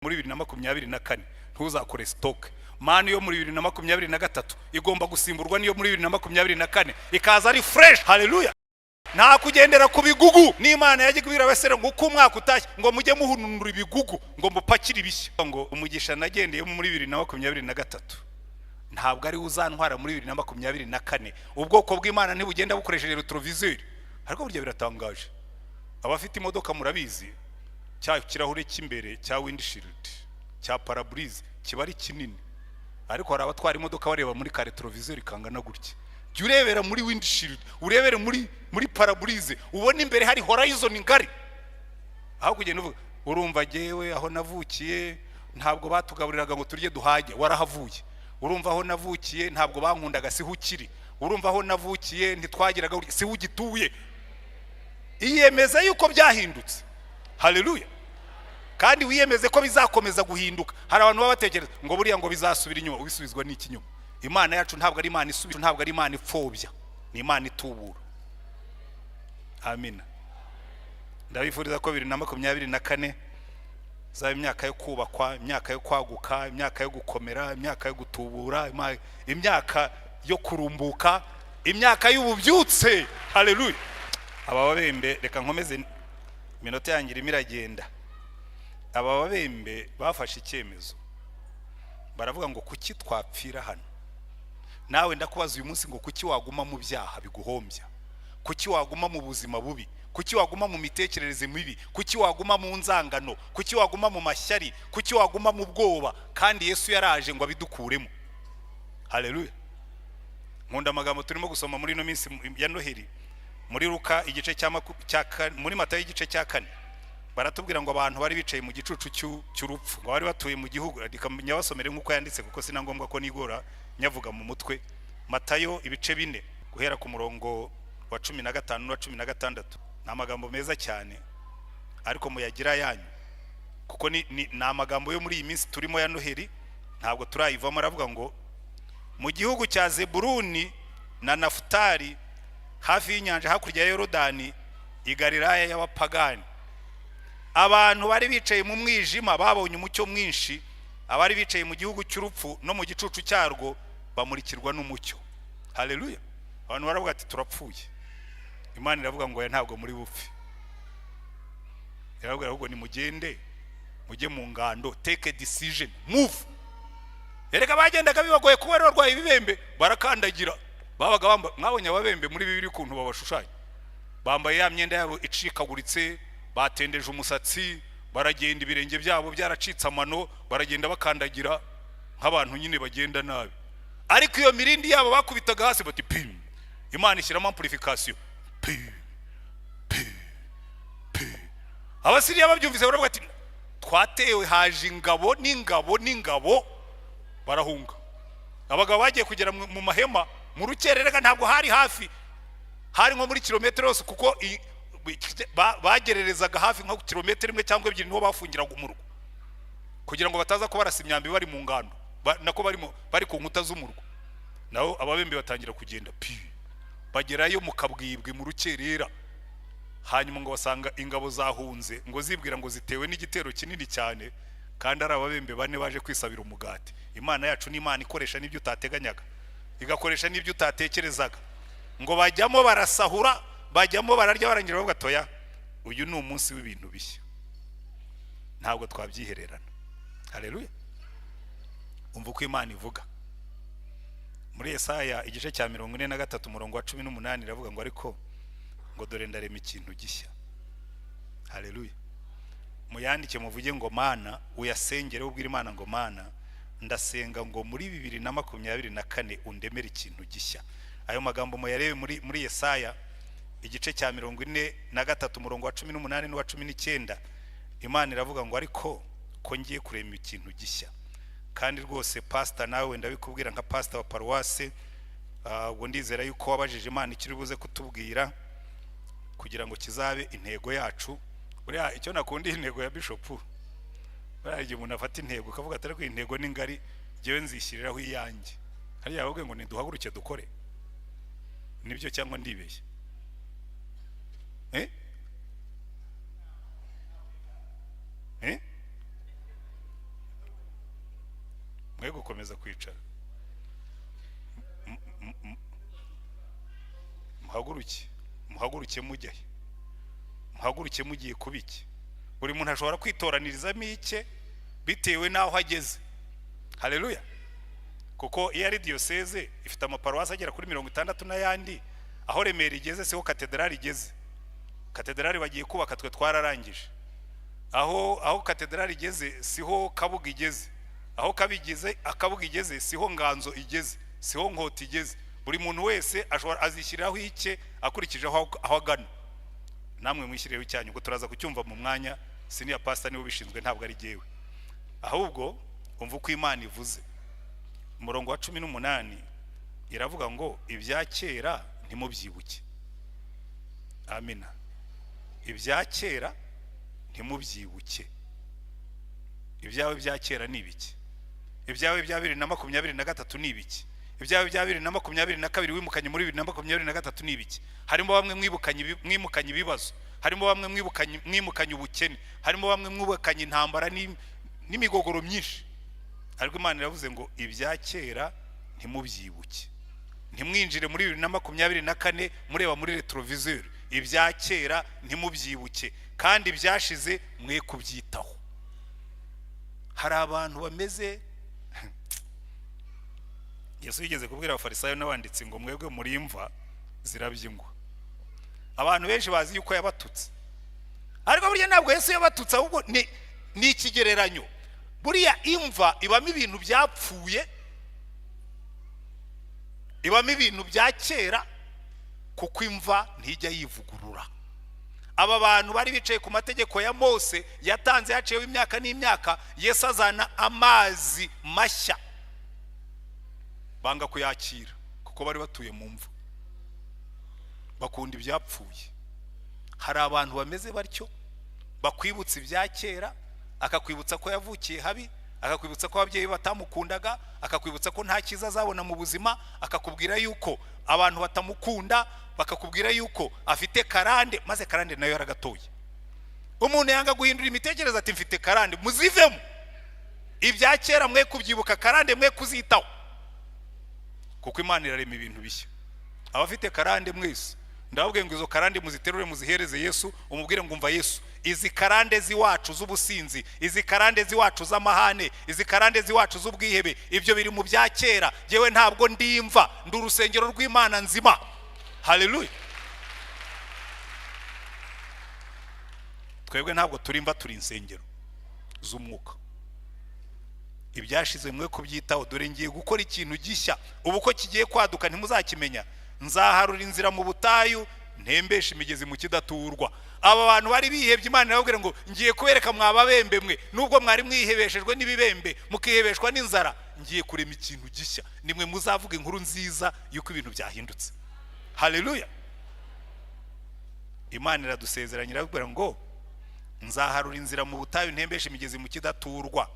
Muri 2024 ntuzakore stock. Manu yo muri 2023 igomba gusimburwa n'iyo muri 2024, ikaza ari fresh. Haleluya! Nta kugendera ku bigugu. N'Imana yajya kubwira abasore ngo uko umwaka utashye ngo mujye muhunura ibigugu, ngo mupakire ibishya. Ngo umugisha nagendeyemo muri 2023 ntabwo ari uzantwara muri 2024. Ubwoko bw'Imana ntibugenda bukoresheje rétroviseur. Ariko burya biratangaje, abafite imodoka murabizi, cya kirahure cy'imbere cya windshield, cya pare-brise, kiba ari kinini, ariko hari abatwara imodoka bareba muri ka rétroviseur kangana gutya. Jya urebera muri windshield, urebere muri pare-brise, ubone imbere hari horizon ngari, aho kugenda uvuga: "Urumva jyewe aho navukiye ntabwo batugaburiraga ngo turye duhage." Warahavuye. "Urumva aho navukiye ntabwo bankundaga." Siho ukiri. "Urumva aho navukiye ntitwagiraga." Siho ugituye. Iyemeza yuko byahindutse. Haleluya! Kandi wiyemeze ko bizakomeza guhinduka. Hari abantu baba batekereza ngo buriya ngo bizasubira inyuma. Ubisubizwa n'ikinyuma? Imana yacu ntabwo ari Imana isubira, ntabwo ari Imana ipfobya, ni Imana itubura. Amina. Ndabifuriza ko 2024 zaba imyaka yo kubakwa, imyaka yo kwaguka, imyaka yo gukomera, imyaka yo gutubura, imyaka yo kurumbuka, imyaka y'ububyutse. Haleluya! Aba babembe, reka nkomeze, iminota yanjye irimo iragenda. Aba babembe bafashe icyemezo, baravuga ngo: "Kuki twapfira hano?" Nawe ndakubaza uyu munsi ngo: kuki waguma mu byaha biguhombya? Kuki waguma mu buzima bubi? Kuki waguma mu mitekerereze mibi? Kuki waguma mu nzangano? Kuki waguma mu mashyari? Kuki waguma mu bwoba kandi Yesu yaraje ngo abidukuremo? Haleluya! Nkunda amagambo turimo gusoma muri ino minsi ya Noheli, muri Luka igice cya muri Matayo igice cya 4. Baratubwira ngo abantu bari bicaye mu gicucu cy'urupfu, ngo bari batuye mu gihugu. Reka nyabasomere nk'uko yanditse, kuko sina ngombwa ko nigora nyavuga mu mutwe. Matayo ibice 4, guhera ku murongo wa 15 n'uwa 16. Ni amagambo meza cyane, ariko muyagira yanyu, kuko ni amagambo yo muri iyi minsi turimo ya Noheli, ntabwo turayivamo. Aravuga ngo: "Mu gihugu cya Zeburuni na Nafutali, hafi y'inyanja, hakurya ya Yorodani, i Galilaya y'abapagani, abantu bari bicaye mu mwijima babonye umucyo mwinshi. Abari bicaye mu gihugu cy'urupfu no mu gicucu cyarwo bamurikirwa n'umucyo." Haleluya! Abantu baravuga ati: "Turapfuye." Imana iravuga ngo: "Oya, ntabwo muri bupfe." Irababwira ahubwo: "Nimugende mujye mu ngando." Take a decision, move. Erega bagendaga bibagoye kuba bari barwaye ibibembe, barakandagira. Babaga bambaye, mwabonye ababembe muri Bibiri ukuntu babashushanya, bambaye ya myenda yabo icikaguritse, batendeje umusatsi, baragenda ibirenge byabo byaracitse amano, baragenda bakandagira nk'abantu nyine bagenda nabi. Ariko iyo mirindi yabo bakubitaga hasi bati pim, Imana ishyiramo amplification: pi pi pi. Abasiriya babyumvise baravuga ati: "Twatewe, haje ingabo n'ingabo n'ingabo." Barahunga. Abagabo bagiye kugera mu mahema mu rukererega. Ntabwo hari hafi, hari nko muri kilometero yose, kuko bagererezaga hafi nko kilometero 1 cyangwa 2, niho bafungiraga umurwa kugira ngo bataza kubarasa imyambi bari mu ngando, nako barimo bari ku nkuta z'umurwa. Naho ababembe batangira kugenda pi, bagerayo mu kabwibwi, mu rukerera. Hanyuma ngo basanga ingabo zahunze, ngo zibwira ngo zitewe n'igitero kinini cyane, kandi ari ababembe bane baje kwisabira umugati. Imana yacu ni Imana ikoresha n'ibyo utateganyaga, igakoresha n'ibyo utatekerezaga. Ngo bajyamo, barasahura, bajyamo, bararya, barangira bavuga: "Toya, uyu ni umunsi w'ibintu bishya, ntabwo twabyihererana." Haleluya! Umva uko Imana ivuga muri Yesaya igice cya 43, umurongo wa 18. Iravuga ngo: "Ariko ngo dore ndarema ikintu gishya." Haleluya! Muyandike, muvuge ngo: "Mana," uyasengere, ubwire Imana ngo: "Mana, ndasenga ngo muri 2024 undemere ikintu gishya." Ayo magambo muyarebe muri Yesaya igice cya 43, umurongo wa 18 n'uwa 19. Imana iravuga ngo: "Ariko ko ngiye kurema ikintu gishya." Kandi rwose pasita, nawe ndabikubwira nka pasita wa paruwase, ubwo ndizera yuko wabajije Imana icyo uri buze kutubwira kugira ngo kizabe intego yacu. Buriya icyo nakundiye intego ya bishopu, buriya igihe umuntu afata intego ukavuga ati: "Ariko intego ni ngari, njyewe nzishyiriraho iyanjye." Hariya bavuga ngo niduhaguruke dukore. Nibyo cyangwa ndibeshye? Eh? Eh? Mwe gukomeza kwicara. Muhaguruke, muhaguruke mujyahe? Muhaguruke mugiye kuba iki? Buri muntu ashobora kwitoranirizamo icye bitewe n'aho ageze. Haleluya! Kuko iyo ari diyoseze ifite amaparuwasi agera kuri 60 n'ayandi, aho Remera igeze siho katedrali igeze. Katedrali bagiye kubaka, twe twararangije. Aho katedrali igeze siho Kabuga igeze, aho kabigeze Akabuga igeze siho Nganzo igeze, siho Nkota igeze. Buri muntu wese ashobora azishyiriraho icye akurikije aho agana. Namwe mwishyirireho icyanyu, ngo turaza kucyumva mu mwanya. Senior pastor niwe ubishinzwe, ntabwo ari jyewe. Ahubwo umva uko Imana ivuze. Umurongo wa 18 iravuga ngo: "Ibya kera ntimubyibuke." Amina. Ibya kera ntimubyibuke. Ibyawe bya kera ni ibiki? Ibyawe bya 2023 ni ibiki? Ibyawe bya 2022 wimukanye muri 2023 ni ibiki? Harimo bamwe mwimukanye ibibazo, harimo bamwe mwimukanye ubukene, harimo bamwe mwibukanye intambara n'imigogoro myinshi. Ariko Imana iravuze ngo: "Ibya kera ntimubyibuke." Ntimwinjire muri 2024 mureba muri rétroviseur. Ibya kera ntimubyibuke, kandi ibyashize mwe kubyitaho. Hari abantu bameze, Yesu yigeze kubwira Abafarisayo n'abanditsi ngo: "Mwebwe muri imva zirabye ingwa." Abantu benshi bazi yuko yabatutse, ariko burya ntabwo Yesu yabatutse, ahubwo ni ikigereranyo. Buriya imva ibamo ibintu byapfuye, ibamo ibintu bya kera, kuko imva ntijya yivugurura. Aba bantu bari bicaye ku mategeko ya Mose yatanze haciyeho imyaka n'imyaka. Yesu azana amazi mashya, banga kuyakira kuko bari batuye mu mva, bakunda ibyapfuye. Hari abantu bameze batyo, bakwibutsa ibya kera, akakwibutsa ko yavukiye habi, akakwibutsa ko ababyeyi be batamukundaga, akakwibutsa ko nta cyiza azabona mu buzima, akakubwira yuko abantu batamukunda, bakakubwira yuko afite karande, maze karande nayo yaragatoye. Umuntu yanga guhindura imitekerereze, ati: "Mfite karande." Muzivemo. Ibya kera mwe kubyibuka, karande mwe kuzitaho, kuko Imana irarema ibintu bishya. Abafite karande mwese, ndababwiye ngo izo karande muziterure, muzihereze Yesu, umubwire ngo: "Umva Yesu, izi karande z'iwacu z'ubusinzi, izi karande z'iwacu z'amahane, izi karande z'iwacu z'ubwihebe, ibyo biri mu bya kera. Yewe, ntabwo ndimva, ndi urusengero rw'Imana nzima." Haleluya! Twebwe ntabwo turi imva, turi insengero z'umwuka. Ibyashize mwe kubyitaho. Dore ngiye gukora ikintu gishya, ubu ko kigiye kwaduka ntimuzakimenya? Nzaharura inzira mu butayu, ntembeshe imigezi mu kidaturwa. Aba bantu bari bihebye, Imana irababwira ngo: "Ngiye kubereka, mwababembe mwe, nubwo mwari mwihebeshejwe n'ibibembe, mukihebeshwa n'inzara, ngiye kurema ikintu gishya. Nimwe muzavuga inkuru nziza y'uko ibintu byahindutse." Haleluya! Imana iradusezeranya, irababwira ngo: "Nzaharura inzira mu butayu, ntembeshe imigezi mu kidaturwa.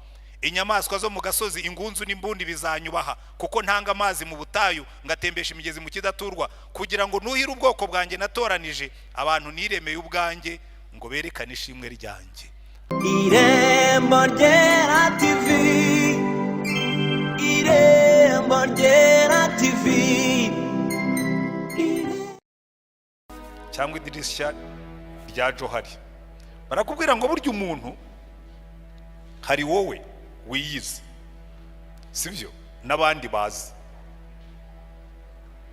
Inyamaswa zo mu gasozi, ingunzu n'imbundi bizanyubaha, kuko ntanga amazi mu butayu, ngatembesha imigezi mu kidaturwa, kugira ngo nuhire ubwoko bwanjye natoranije, abantu niremeye ubwanjye, ngo berekane ishimwe ryanjye." Irembo Ryera TV, Irembo Ryera TV. Cyangwa idirishya rya Johari. Barakubwira ngo burya umuntu hari wowe wiyizi, sibyo, n'abandi bazi,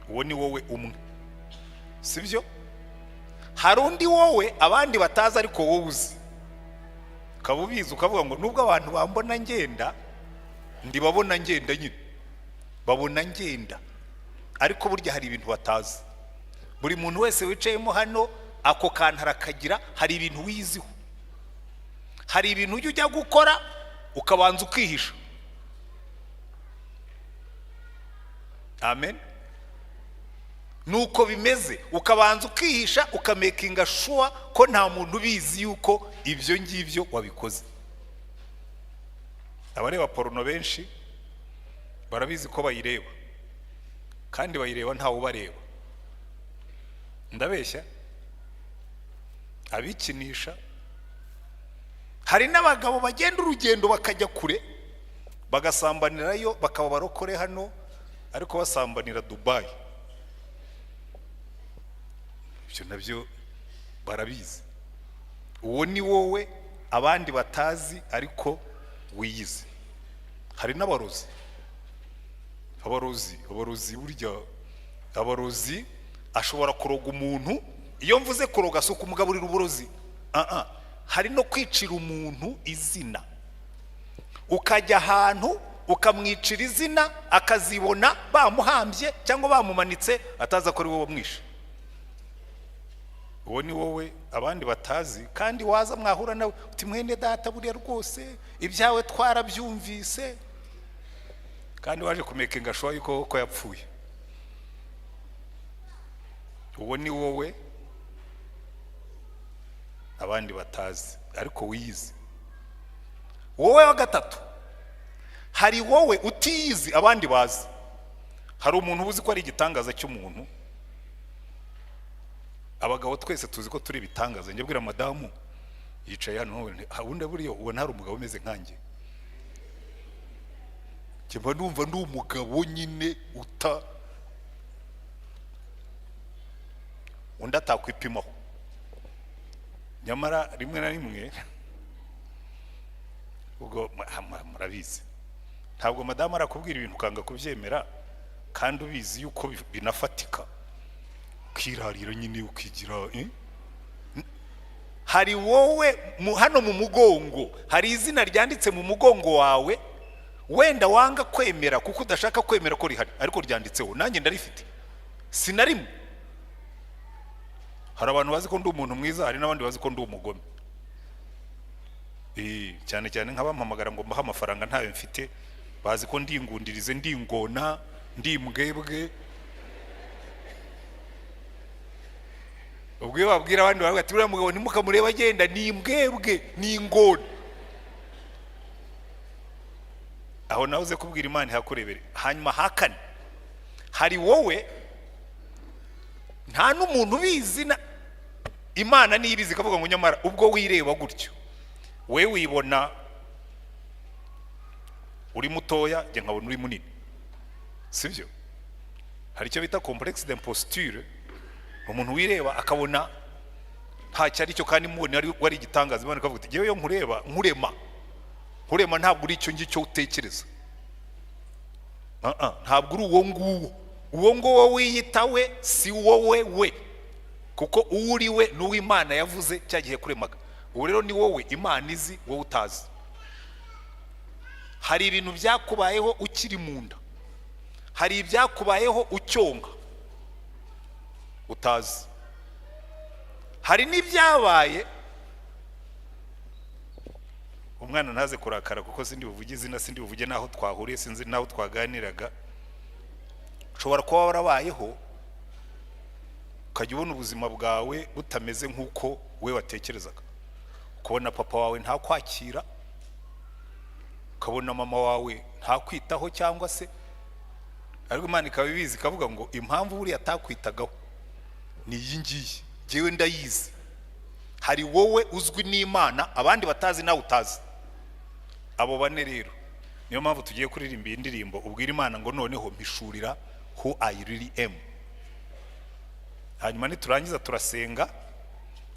uwo ni wowe umwe, sibyo? Hari undi wowe abandi batazi ariko wowe uzi, ukaba ubizi, ukavuga ngo: "Nubwo abantu bambona ngenda, ndibabona ngenda nyine, babona ngenda, ariko burya hari ibintu batazi." Buri muntu wese wicayemo hano ako kantu arakagira. Hari ibintu wiyiziho, hari ibintu ujya gukora ukabanza ukihisha. Amen. Nuko bimeze, ukabanza ukihisha, ukamakinga sure ko nta muntu ubizi yuko ibyo ngibyo wabikoze. Abareba porno benshi barabizi ko bayireba, kandi bayireba ntawe ubareba. Ndabeshya? Abikinisha. Hari n'abagabo bagenda urugendo bakajya kure, Bagasambanirayo, bakaba barokore hano ariko basambanira Dubayi. Ibyo nabyo barabizi. Uwo ni wowe abandi batazi ariko wiyizi. Hari n'abarozi. Abarozi burya, abarozi ashobora kuroga umuntu. Iyo mvuze kuroga, si ukumugaburira uburozi. Ah ah, hari no kwicira umuntu izina, ukajya ahantu ukamwicira izina, akazibona bamuhambye cyangwa bamumanitse, atazi ko ari wowe wamwishe. Uwo ni wowe abandi batazi. Kandi waza mwahura nawe uti: "Mwene data, buriya rwose ibyawe twarabyumvise," kandi waje kumakinga sure yuko ko yapfuye. Uwo ni wowe abandi batazi ariko wiyizi. Wowe wa gatatu, hari wowe utiyizi abandi bazi. Hari umuntu uba uzi ko ari igitangaza cy'umuntu. Abagabo twese tuzi ko turi ibitangaza. Njya bwira madamu yicaye hano nti: "Ubundi buriya ubona hari umugabo umeze nkanjye? Njye mba numva ndi umugabo nyine uta undi atakwipimaho." Nyamara rimwe na rimwe ubwo murabizi, ntabwo madamu arakubwira ibintu ukanga kubyemera kandi ubizi yuko binafatika, ukirarira nyine, ukigira, eh? Hari wowe hano mu mugongo, hari izina ryanditse mu mugongo wawe, wenda wanga kwemera kuko udashaka kwemera ko rihari, ariko ryanditseho. Nanjye ndarifite, si na rimwe. Hari abantu bazi ko ndi umuntu mwiza, hari n'abandi bazi ko ndi umugome. Cyane cyane nk'abampamagara ngo mbahe amafaranga ntayo mfite, bazi ko ndingundirize, ndingona, ndi imbwebwe. Ubwo iyo babwira abandi baravuga ati: "Uriya mugabo ntimukamurebe agenda, ni imbwebwe, ni ingona." Aho nawe uze kubwira Imana ihakurebere. Hanyuma hakane, hari wowe nta n'umuntu ubizi, na Imana niyo ibizi, ikavuga ngo: "Nyamara ubwo wireba gutyo, we wibona uri mutoya, njye nkabona uri munini." Sibyo? Hari icyo bita complexe d'imposture, umuntu wireba akabona ntacyo ari cyo kandi mubona ari wari igitangaza. Imana ikavuga iti: "Njyewe iyo nkureba, nkurema, ntabwo uri icyo ngicyo utekereza. Ah, ah, ntabwo uri uwo nguwo. Uwo nguwo wiyita we si wowe we, kuko uwo uri we ni uw'Imana yavuze cya gihe kuremaga." Ubu rero ni wowe Imana izi, wowe utazi. Hari ibintu byakubayeho ukiri mu nda, hari ibyakubayeho ucyonka utazi, hari n'ibyabaye umwana ntaze kurakara, kuko sindi buvuge izina, sindi buvuge n'aho twahuriye, sinzi n'aho twaganiraga. Ushobora kuba warabayeho ukajya ubona ubuzima bwawe butameze nk'uko we watekerezaga, ukabona papa wawe ntakwakira, ukabona mama wawe ntakwitaho, cyangwa se, ariko Imana ikaba ibizi, ikavuga ngo: "Impamvu buriya atakwitagaho ni iyi ngiyi, njyewe ndayizi." Hari wowe uzwi n'Imana abandi batazi, nawe utazi. Abo bane rero niyo mpamvu tugiye kuririmba iyi ndirimbo, ubwira Imana ngo: "Noneho mpishurira who I really am." Hanyuma niturangiza turasenga,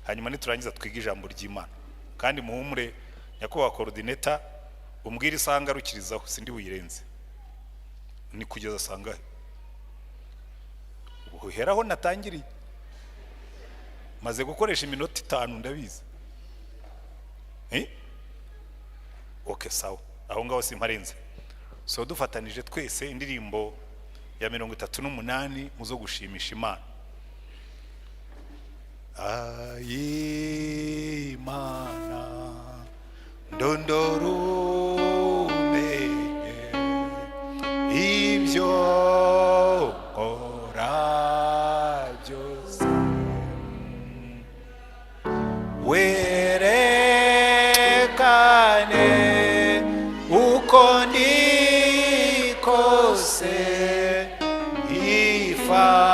hanyuma niturangiza twiga ijambo ry'Imana. Kandi muhumure, nyakubahwa coordinator, umbwire isaha ngarukirizaho, sindi buyirenze. Ni kugeza sangahe? Uheraho natangiriye, maze gukoresha iminota 5, ndabizi, eh? Okay, sawa, aho ngaho simparenze. So dufatanije twese indirimbo ya 38 mu zo gushimisha Imana. Ayimana, ndondora umenye ibyo nkora byose, werekane uko ndi kose, ifata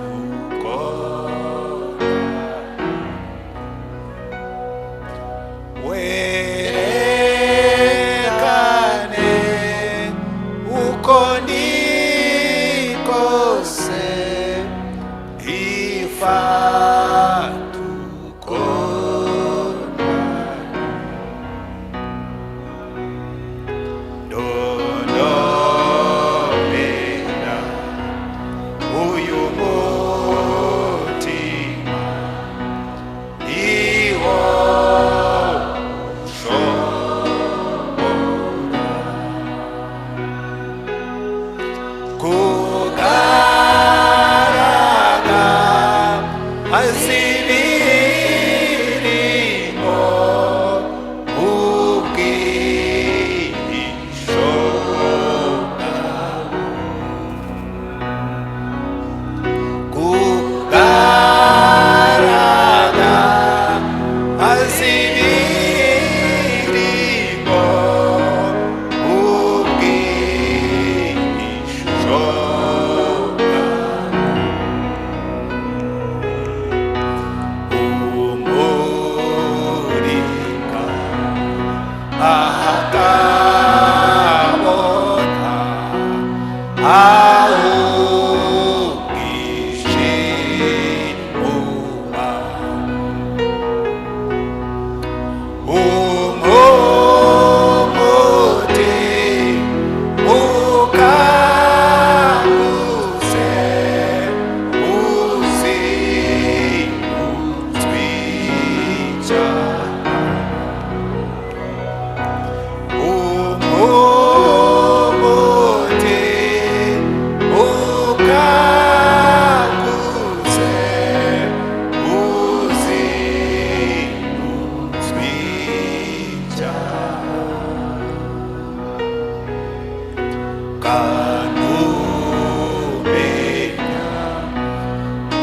uko werekane. Ahatabona aho ubwishimo umuti mukangutse uzi umuti mukangutse uzi twica kanumenya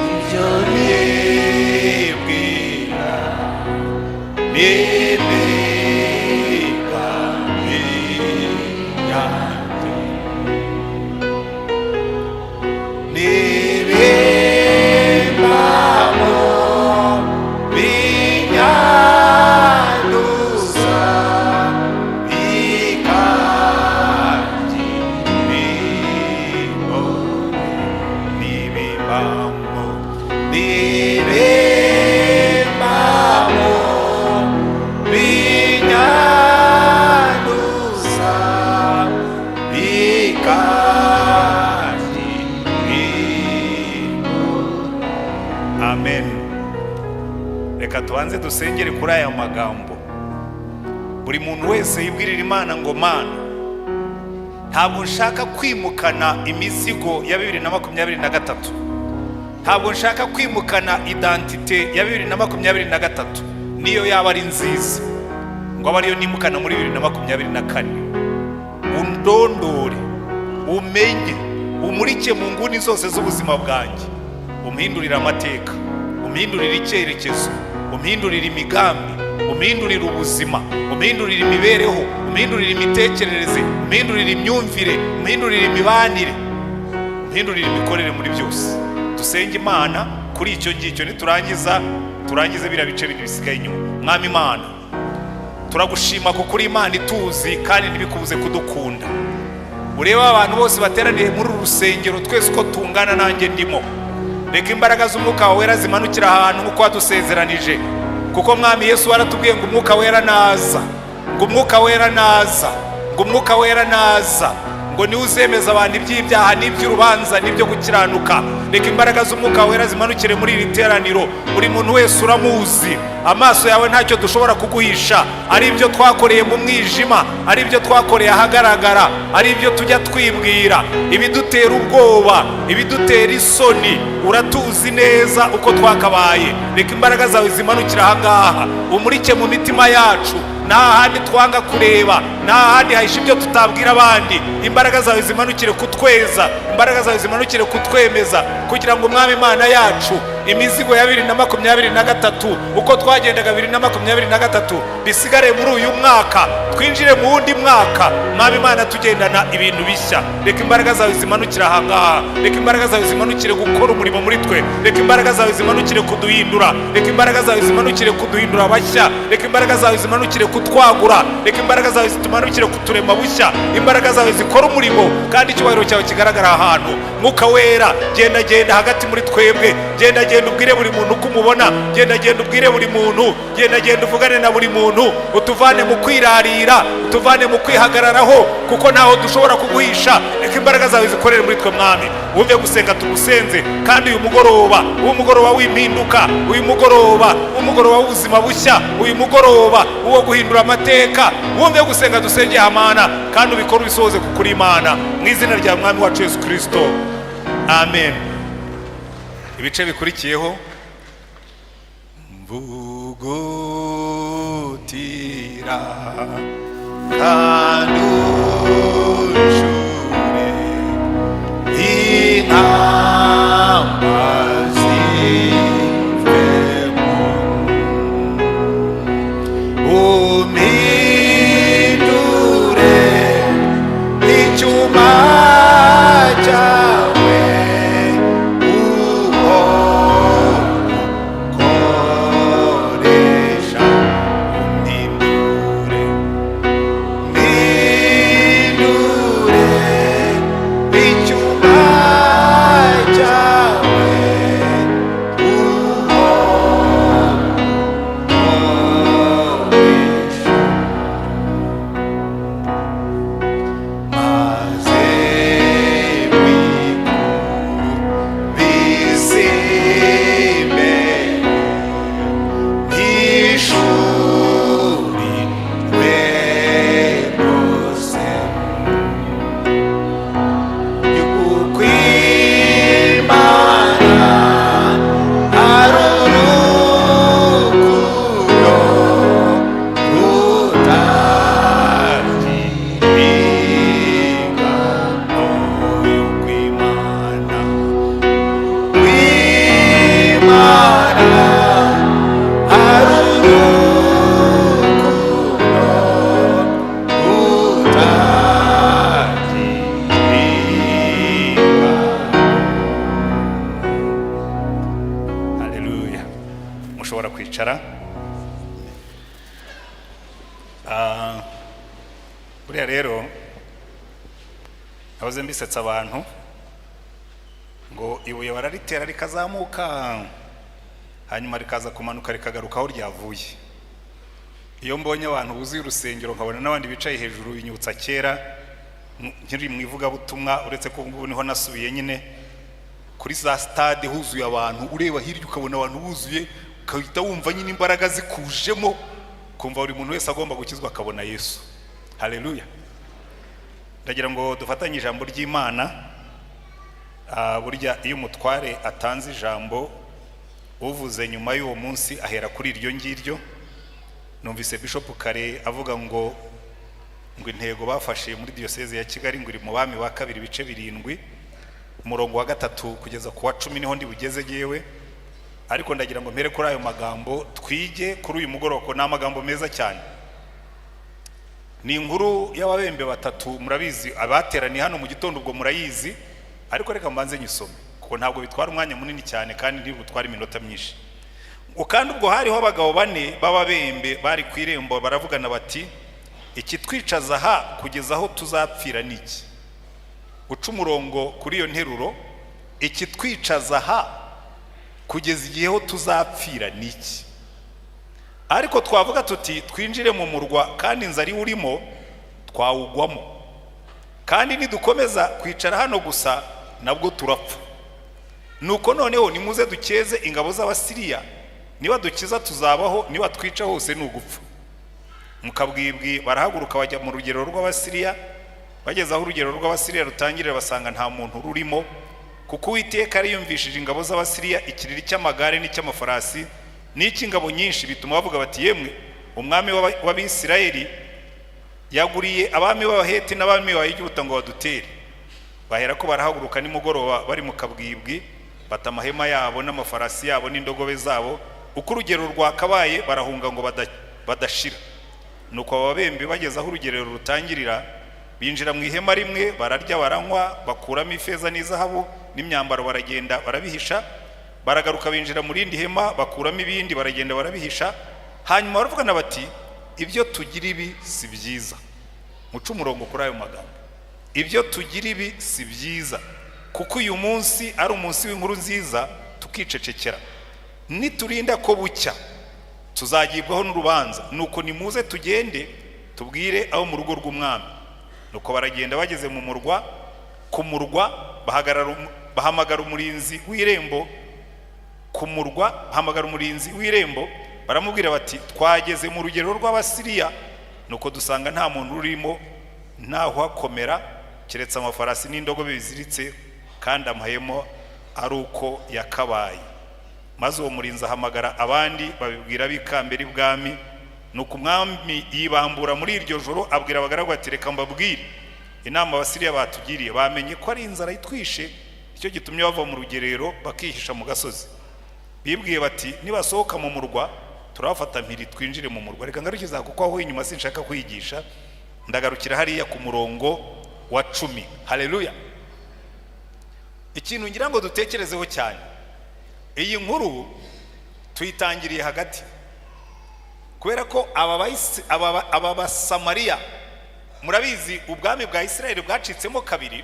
Ibyo nibwira n'imigambi yanjye n'ibimbamo binyanduza bikangirimo n'ibimbamo n'ibimbamo binyanduza bikangirimo. Amen. Reka tubanze dusengere kuri aya magambo. Buri muntu wese yibwirira Imana ngo: "Mana, ntabwo nshaka kwimukana imizigo ya 2023, ntabwo nshaka kwimukana identité ya 2023, niyo yaba ari nziza, ngo abe ariyo nimukana muri 2024. Undondore, umenye, umurike mu nguni zose z'ubuzima bwanjye, umpindurire amateka, umpindurire icyerekezo, umpindurire imigambi, umpindurire ubuzima, umpindurire imibereho, umpindurire imitekerereze, umpindurire imyumvire, umpindurire imibanire, umpindurire imikorere muri byose." Dusenge Imana kuri icyo ngicyo. Niturangiza turangize biriya bice bindi bisigaye inyuma. Mwami Imana, turagushima kuko uri Imana ituzi kandi ntibikubuze kudukunda. Urebe abantu bose bateraniye muri uru rusengero, twese uko tungana, nanjye ndimo. Reka imbaraga z'Umwuka wawe Wera zimanukira ahantu nk'uko wadusezeranije, kuko Mwami Yesu waratubwiye ngo Umwuka Wera naza, ngo Umwuka Wera naza, ngo Umwuka Wera naza, ngo niwe uzemeza abantu iby'ibyaha n'iby'urubanza n'ibyo gukiranuka. Reka imbaraga z'Umwuka Wera zimanukire muri iri teraniro. Buri muntu wese uramuzi, amaso yawe ntacyo dushobora kuguhisha, ari ibyo twakoreye mu mwijima, ari ibyo twakoreye ahagaragara, ari ibyo tujya twibwira, ibidutera ubwoba, ibidutera isoni, uratuzi neza uko twakabaye. Reka imbaraga zawe zimanukire ahangaha, umurike mu mitima yacu. Nta handi twanga kureba, nta handi hahisha ibyo tutabwira abandi. Imbaraga zawe zimanukire kutweza, imbaraga zawe zimanukire kutwemeza, kugira ngo, Umwami Imana yacu, imizigo ya 2023, uko twagendaga 2023, bisigare muri uyu mwaka, twinjire mu wundi mwaka, Mwami Imana, tugendana ibintu bishya. Reka imbaraga zawe zimanukire ahangaha. Reka imbaraga zawe zimanukire gukora umurimo muri twe. Reka imbaraga zawe zimanukire kuduhindura. Reka imbaraga zawe zimanukire kuduhindura bashya. Reka imbaraga zawe zimanukire kutwagura. Reka imbaraga zawe zitumanukire kuturema bushya. Imbaraga zawe zikora umurimo kandi icyubahiro cyawe kigaragara ahantu. Mwuka Wera, genda, genda hagati muri twebwe. Genda, genda ubwire buri muntu uko umubona. Genda, genda ubwire buri muntu. Genda, genda uvugane na buri muntu, utuvane mu kwirarira, utuvane mu kwihagararaho, kuko ntaho dushobora kuguhisha. Reka imbaraga zawe zikorere muri twe. Mwami, wumve gusenga tugusenze, kandi uyu mugoroba, uyu mugoroba w'impinduka, uyu mugoroba, umugoroba w'ubuzima bushya, uyu mugoroba wo guhindura amateka, wumve gusenga dusengeye hamana, kandi ubikore, ubisohoze kuko uri Imana. Mu izina rya Mwami wacu Yesu Kirisito, amen. Ibice bikurikiyeho: mvugutira kandi uncure intama zivemo, umpindure icyuma cyawe uhora ukoresha, umpindure. Buriya rero nahoze mbisetsa abantu ngo ibuye bararitera rikazamuka, hanyuma rikaza kumanuka rikagaruka aho ryavuye. Iyo mbonye abantu buzuye urusengero, nkabona n'abandi bicaye hejuru, binyibutsa kera nkiri mu ivugabutumwa, uretse ko ubu ngubu niho nasubiye nyine, kuri za stade huzuye abantu, ureba hirya ukabona abantu buzuye, ukahita wumva nyine imbaraga zikujemo, kumva buri muntu wese agomba gukizwa akabona Yesu. Haleluya! Ndagira ngo dufatanye ijambo ry'Imana. Burya iyo umutware atanze ijambo, uvuze nyuma y'uwo munsi ahera kuri iryo ngiryo. Numvise Bishop kare avuga ngo intego bafashe muri Diyoseze ya Kigali ngo iri mu Bami wa Kabiri ibice 7, umurongo wa 3 kugeza ku wa 10, niho ndi bugeze yewe. Ariko ndagira ngo mpere kuri ayo magambo twige kuri uyu mugoroba, ko ni amagambo meza cyane. Ni inkuru y'ababembe batatu, murabizi, abateraniye hano mu gitondo ubwo murayizi, ariko reka mbanze nyisome kuko ntabwo bitwara umwanya munini cyane kandi ntibutware iminota myinshi. Ngo kandi ubwo hariho abagabo bane b'ababembe bari ku irembo, baravugana bati: "Ikitwicaza aha kugeza aho tuzapfira ni iki?" Uca umurongo kuri iyo nteruro: ikitwicaza aha kugeza igihe ho tuzapfira ni iki? Ariko twavuga tuti: 'Twinjire mu murwa,' kandi inzara iwurimo, twawugwamo, kandi nidukomeza kwicara hano gusa nabwo turapfa. Nuko noneho nimuze dukeze ingabo z'Abasiriya: niba dukiza tuzabaho, niba twica hose ni ugupfa. Mu kabwibwi barahaguruka bajya mu rugerero rw'Abasiriya. Bageze aho urugero rw'Abasiriya rutangirira, basanga nta muntu rurimo, kuko Uwiteka yari yumvishije ingabo z'Abasiriya ikiriri cy'amagare n'icy'amafarasi n'icy'ingabo nyinshi, bituma bavuga bati: "Yemwe, umwami w'Abisirayeli yaguriye abami b'Abaheti n'abami ba Egiputa ngo badutere." Bahera ko barahaguruka nimugoroba bari mu kabwibwi, bata amahema yabo n'amafarasi yabo n'indogobe zabo uko urugero rwakabaye, barahunga ngo badashira. Nuko abo babembe bageze aho urugerero rutangirira, binjira mu ihema rimwe, bararya, baranywa, bakuramo ifeza n'izahabu n'imyambaro, baragenda barabihisha. Baragaruka binjira mu rindi hema, bakuramo ibindi, baragenda barabihisha. Hanyuma baravugana bati: "Ibyo tugira ibi si byiza." Muce umurongo kuri ayo magambo: ibyo tugira ibi si byiza, kuko uyu munsi ari umunsi w'inkuru nziza, tukicecekera. Niturinda ko bucya, tuzagibwaho n'urubanza. Nuko nimuze tugende tubwire abo mu rugo rw'umwami. Nuko baragenda, bageze mu murwa, ku murwa, bahamagara umurinzi w'irembo ku murwa, bahamagara umurinzi w'irembo, baramubwira bati: "Twageze mu rugerero rw'Abasiriya, nuko dusanga nta muntu urimo, ntahuhakomera, keretse amafarasi n'indogobe biziritse, kandi amahema ari uko yakabaye." Maze uwo murinzi ahamagara abandi, babibwira ab'ikambere ibwami. Nuko umwami yibambura muri iryo joro, abwira abagaragu ati: "Reka mbabwire inama Abasiriya batugiriye. Bamenye ko ari inzara itwishe, icyo gitumye bava mu rugerero bakihisha mu gasozi. Bibwiye bati: 'Nibasohoka mu murwa turabafata mpiri, twinjire mu murwa.'" Reka ngarukiza kuko aho inyuma sinshaka kwigisha, ndagarukira hariya ku murongo wa 10. Haleluya! Ikintu ngira ngo dutekerezeho cyane, iyi nkuru tuyitangiriye hagati kubera ko aba Basamariya, murabizi, ubwami bwa Isirayeli bwacitsemo kabiri,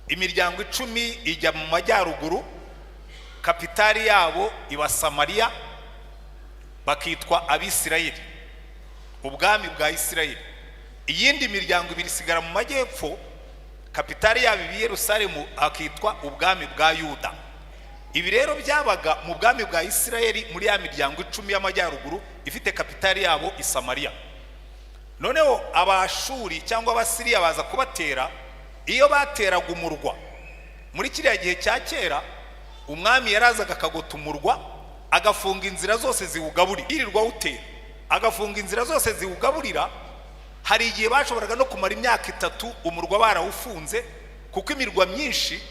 imiryango 10 ijya mu majyaruguru, kapitali yabo iba Samariya, bakitwa Abisirayeli, ubwami bwa Isirayeli. Iyindi miryango ibiri isigara mu majyepfo, kapitali yabo iba i Yerusalemu, hakitwa ubwami bwa Yuda. Ibi rero byabaga mu bwami bwa Isirayeli, muri ya miryango 10 y'amajyaruguru ifite kapitali yabo i Samariya. Noneho Abashuri cyangwa Abasiriya baza kubatera. Iyo bateraga umurwa muri kiriya gihe cya kera, umwami yarazaga akagota umurwa, agafunga inzira zose ziwugaburira, yirirwa awutera, agafunga inzira zose ziwugaburira. Hari igihe bashoboraga no kumara imyaka 3 umurwa barawufunze, kuko imirwa myinshi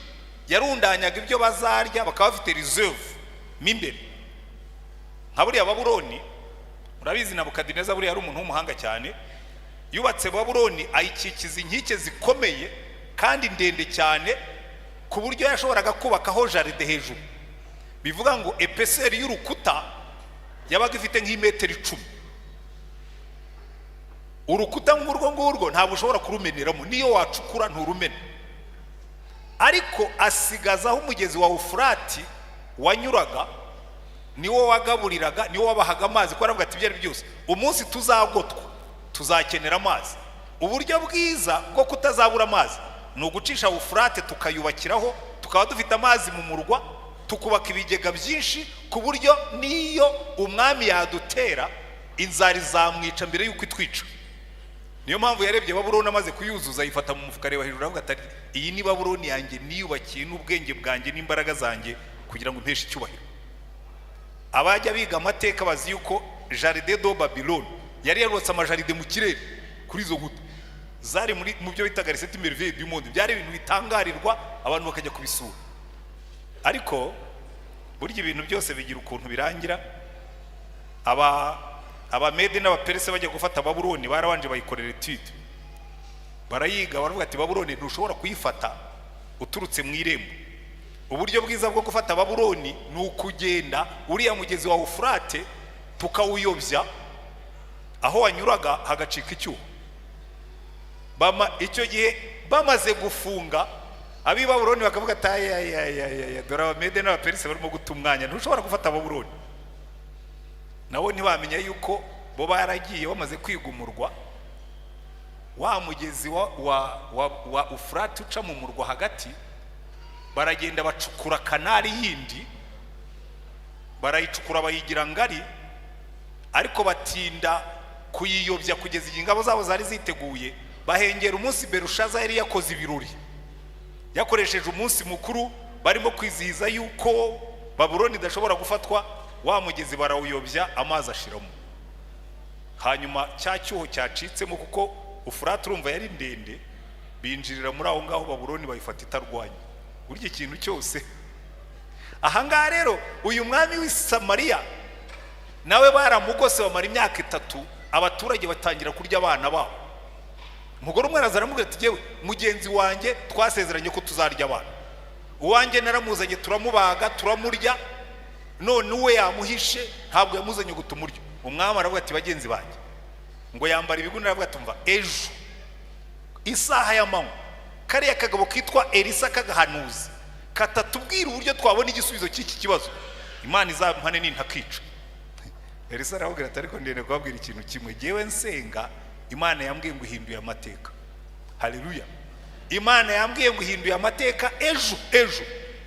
yarundanyaga ibyo bazarya, bakaba bafite reserve mo imbere. Nka buriya Babuloni, murabizi, Nabukadineza buriya ari umuntu w'umuhanga cyane, yubatse Babuloni ayikikiza inkike zikomeye kandi ndende cyane, ku buryo yashoboraga kubakaho jardin hejuru. Bivuga ngo épaisseur y'urukuta yabaga ifite nk'imetero 10. Urukuta nk'urwo ngurwo ntabwo ushobora kurumeneramo, niyo wacukura nturumena. Ariko asigaza aho umugezi wa Ufurati wanyuraga, niwo wagaburiraga, niwo wabahaga amazi, kuko aravuga ati: "Ibyo ari byose, umunsi tuzagotwa tuzakenera amazi. Uburyo bwiza bwo kutazabura amazi ni ugucisha Ufurate, tukayubakiraho, tukaba dufite amazi mu murwa, tukubaka ibigega byinshi, ku buryo n'iyo umwami yadutera, inzara izamwica mbere y'uko itwica." Niyo mpamvu yarebye Babuloni amaze kuyuzuza, ayifata mu mufuka, areba hejuru, aravuga ati: "Iyi ni Babuloni yanjye niyubakiye n'ubwenge bwanjye n'imbaraga zanjye kugira ngo impeshe icyubahiro." Abajya biga amateka bazi yuko Jardin de Babylone yari yarubatse amajardin mu kirere kuri izo nkuta, zari muri mu byo bitaga les sept merveilles du monde. Byari ibintu bitangarirwa, abantu bakajya kubisura. Ariko burya ibintu byose bigira ukuntu birangira. Abamede n'Abaperese bajya gufata Babuloni, barabanje bayikorera étude, barayiga, baravuga ati: "Babuloni ntushobora kuyifata uturutse mu irembo. Uburyo bwiza bwo gufata Babuloni ni ukugenda uriya mugezi wa Ufurate tukawuyobya, aho wanyuraga hagacika icyuho." Bama icyo gihe bamaze gufunga, ab'i Babuloni bakavuga ati: "Ayayayaya, dore Abamede n'Abaperese barimo guta umwanya, ntushobora gufata Babuloni." Nabo ntibamenya yuko bo baragiye bamaze kwigumurwa, wa mugezi wa Ufurate uca mu murwa hagati, baragenda bacukura canal yindi, barayicukura, bayigira ngari, ariko batinda kuyiyobya kugeza igihe ingabo zabo zari ziteguye. Bahengera umunsi Berushaza yari yakoze ibirori, yakoresheje umunsi mukuru barimo kwizihiza yuko Babuloni idashobora gufatwa. Wa mugezi barawuyobya, amazi ashiramo. Hanyuma cya cyuho cyacitsemo, kuko Ufurate urumva yari ndende, binjirira muri aho ngaho, Babuloni bayifata itarwanya. Burya ikintu cyose. Ahangaha rero uyu mwami w'i Samariya nawe baramugose, bamara imyaka 3, abaturage batangira kurya abana babo. Umugore umwe araza aramubwira ati: "Yewe mugenzi wanjye, twasezeranye ko tuzarya abana. Uwanjye naramuzanye, turamubaga, turamurya, none uwe yamuhishe, ntabwo yamuzanye ngo tumurye." Umwami aravuga ati: "Bagenzi banjye," ngo yambara ibigunira, aravuga ati: "Mva, ejo isaha y'amanywa, kariya kagabo kitwa Elisa k'agahanuzi katatubwira uburyo twabona igisubizo cy'iki kibazo, Imana izampane nintakica." Elisa arababwira ati: "Ariko ndende kubabwira ikintu kimwe. Jyewe nsenga, Imana yambwiye ngo ihinduye amateka. Haleluya! Imana yambwiye ngo ihinduye amateka ejo." Ejo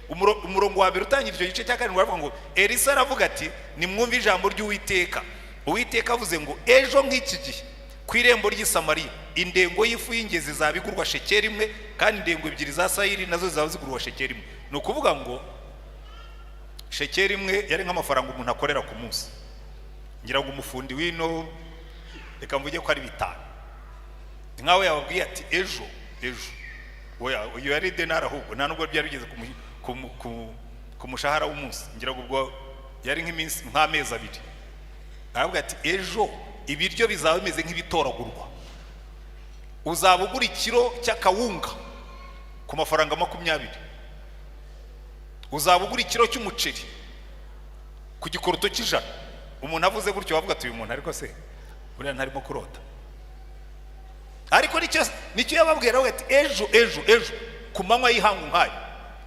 umurongo wa mbere utangira icyo gice cya karindwi baravuga ngo: Elisa aravuga ati: "Nimwumve ijambo ry'Uwiteka. Uwiteka avuze ngo ejo nk'iki gihe, ku irembo ry'i Samariya, indengo y'ifu y'ingezi izaba igurwa shekeri 1, kandi indengo 2 za sayiri nazo zizaba zigurwa shekeri 1." Ni ukuvuga ngo shekeri 1 yari nk'amafaranga umuntu akorera ku munsi. Ngira ngo umufundi w'ino, reka mvuge ko ari 5. Ni nkaho yababwiye ati: "Ejo, ejo." Oya, iyo yari denari, ahubwo nta nubwo byari bigeze ku mushahara w'umunsi. Ngira ngo ubwo yari nk'iminsi, nk'amezi 2. Aravuga ati: "Ejo ibiryo bizaba bimeze nk'ibitoragurwa. Uzaba ugura ikiro cy'akawunga ku mafaranga 20, uzaba ugura ikiro cy'umuceri ku gikoroto cy'100." Umuntu avuze gutyo bavuga ati: "Uyu muntu ariko se buriya ntarimo kurota?" Ariko nicyo yababwira, aravuga ati: "Ejo, ejo, ejo ku manywa y'ihangu nk'ayo,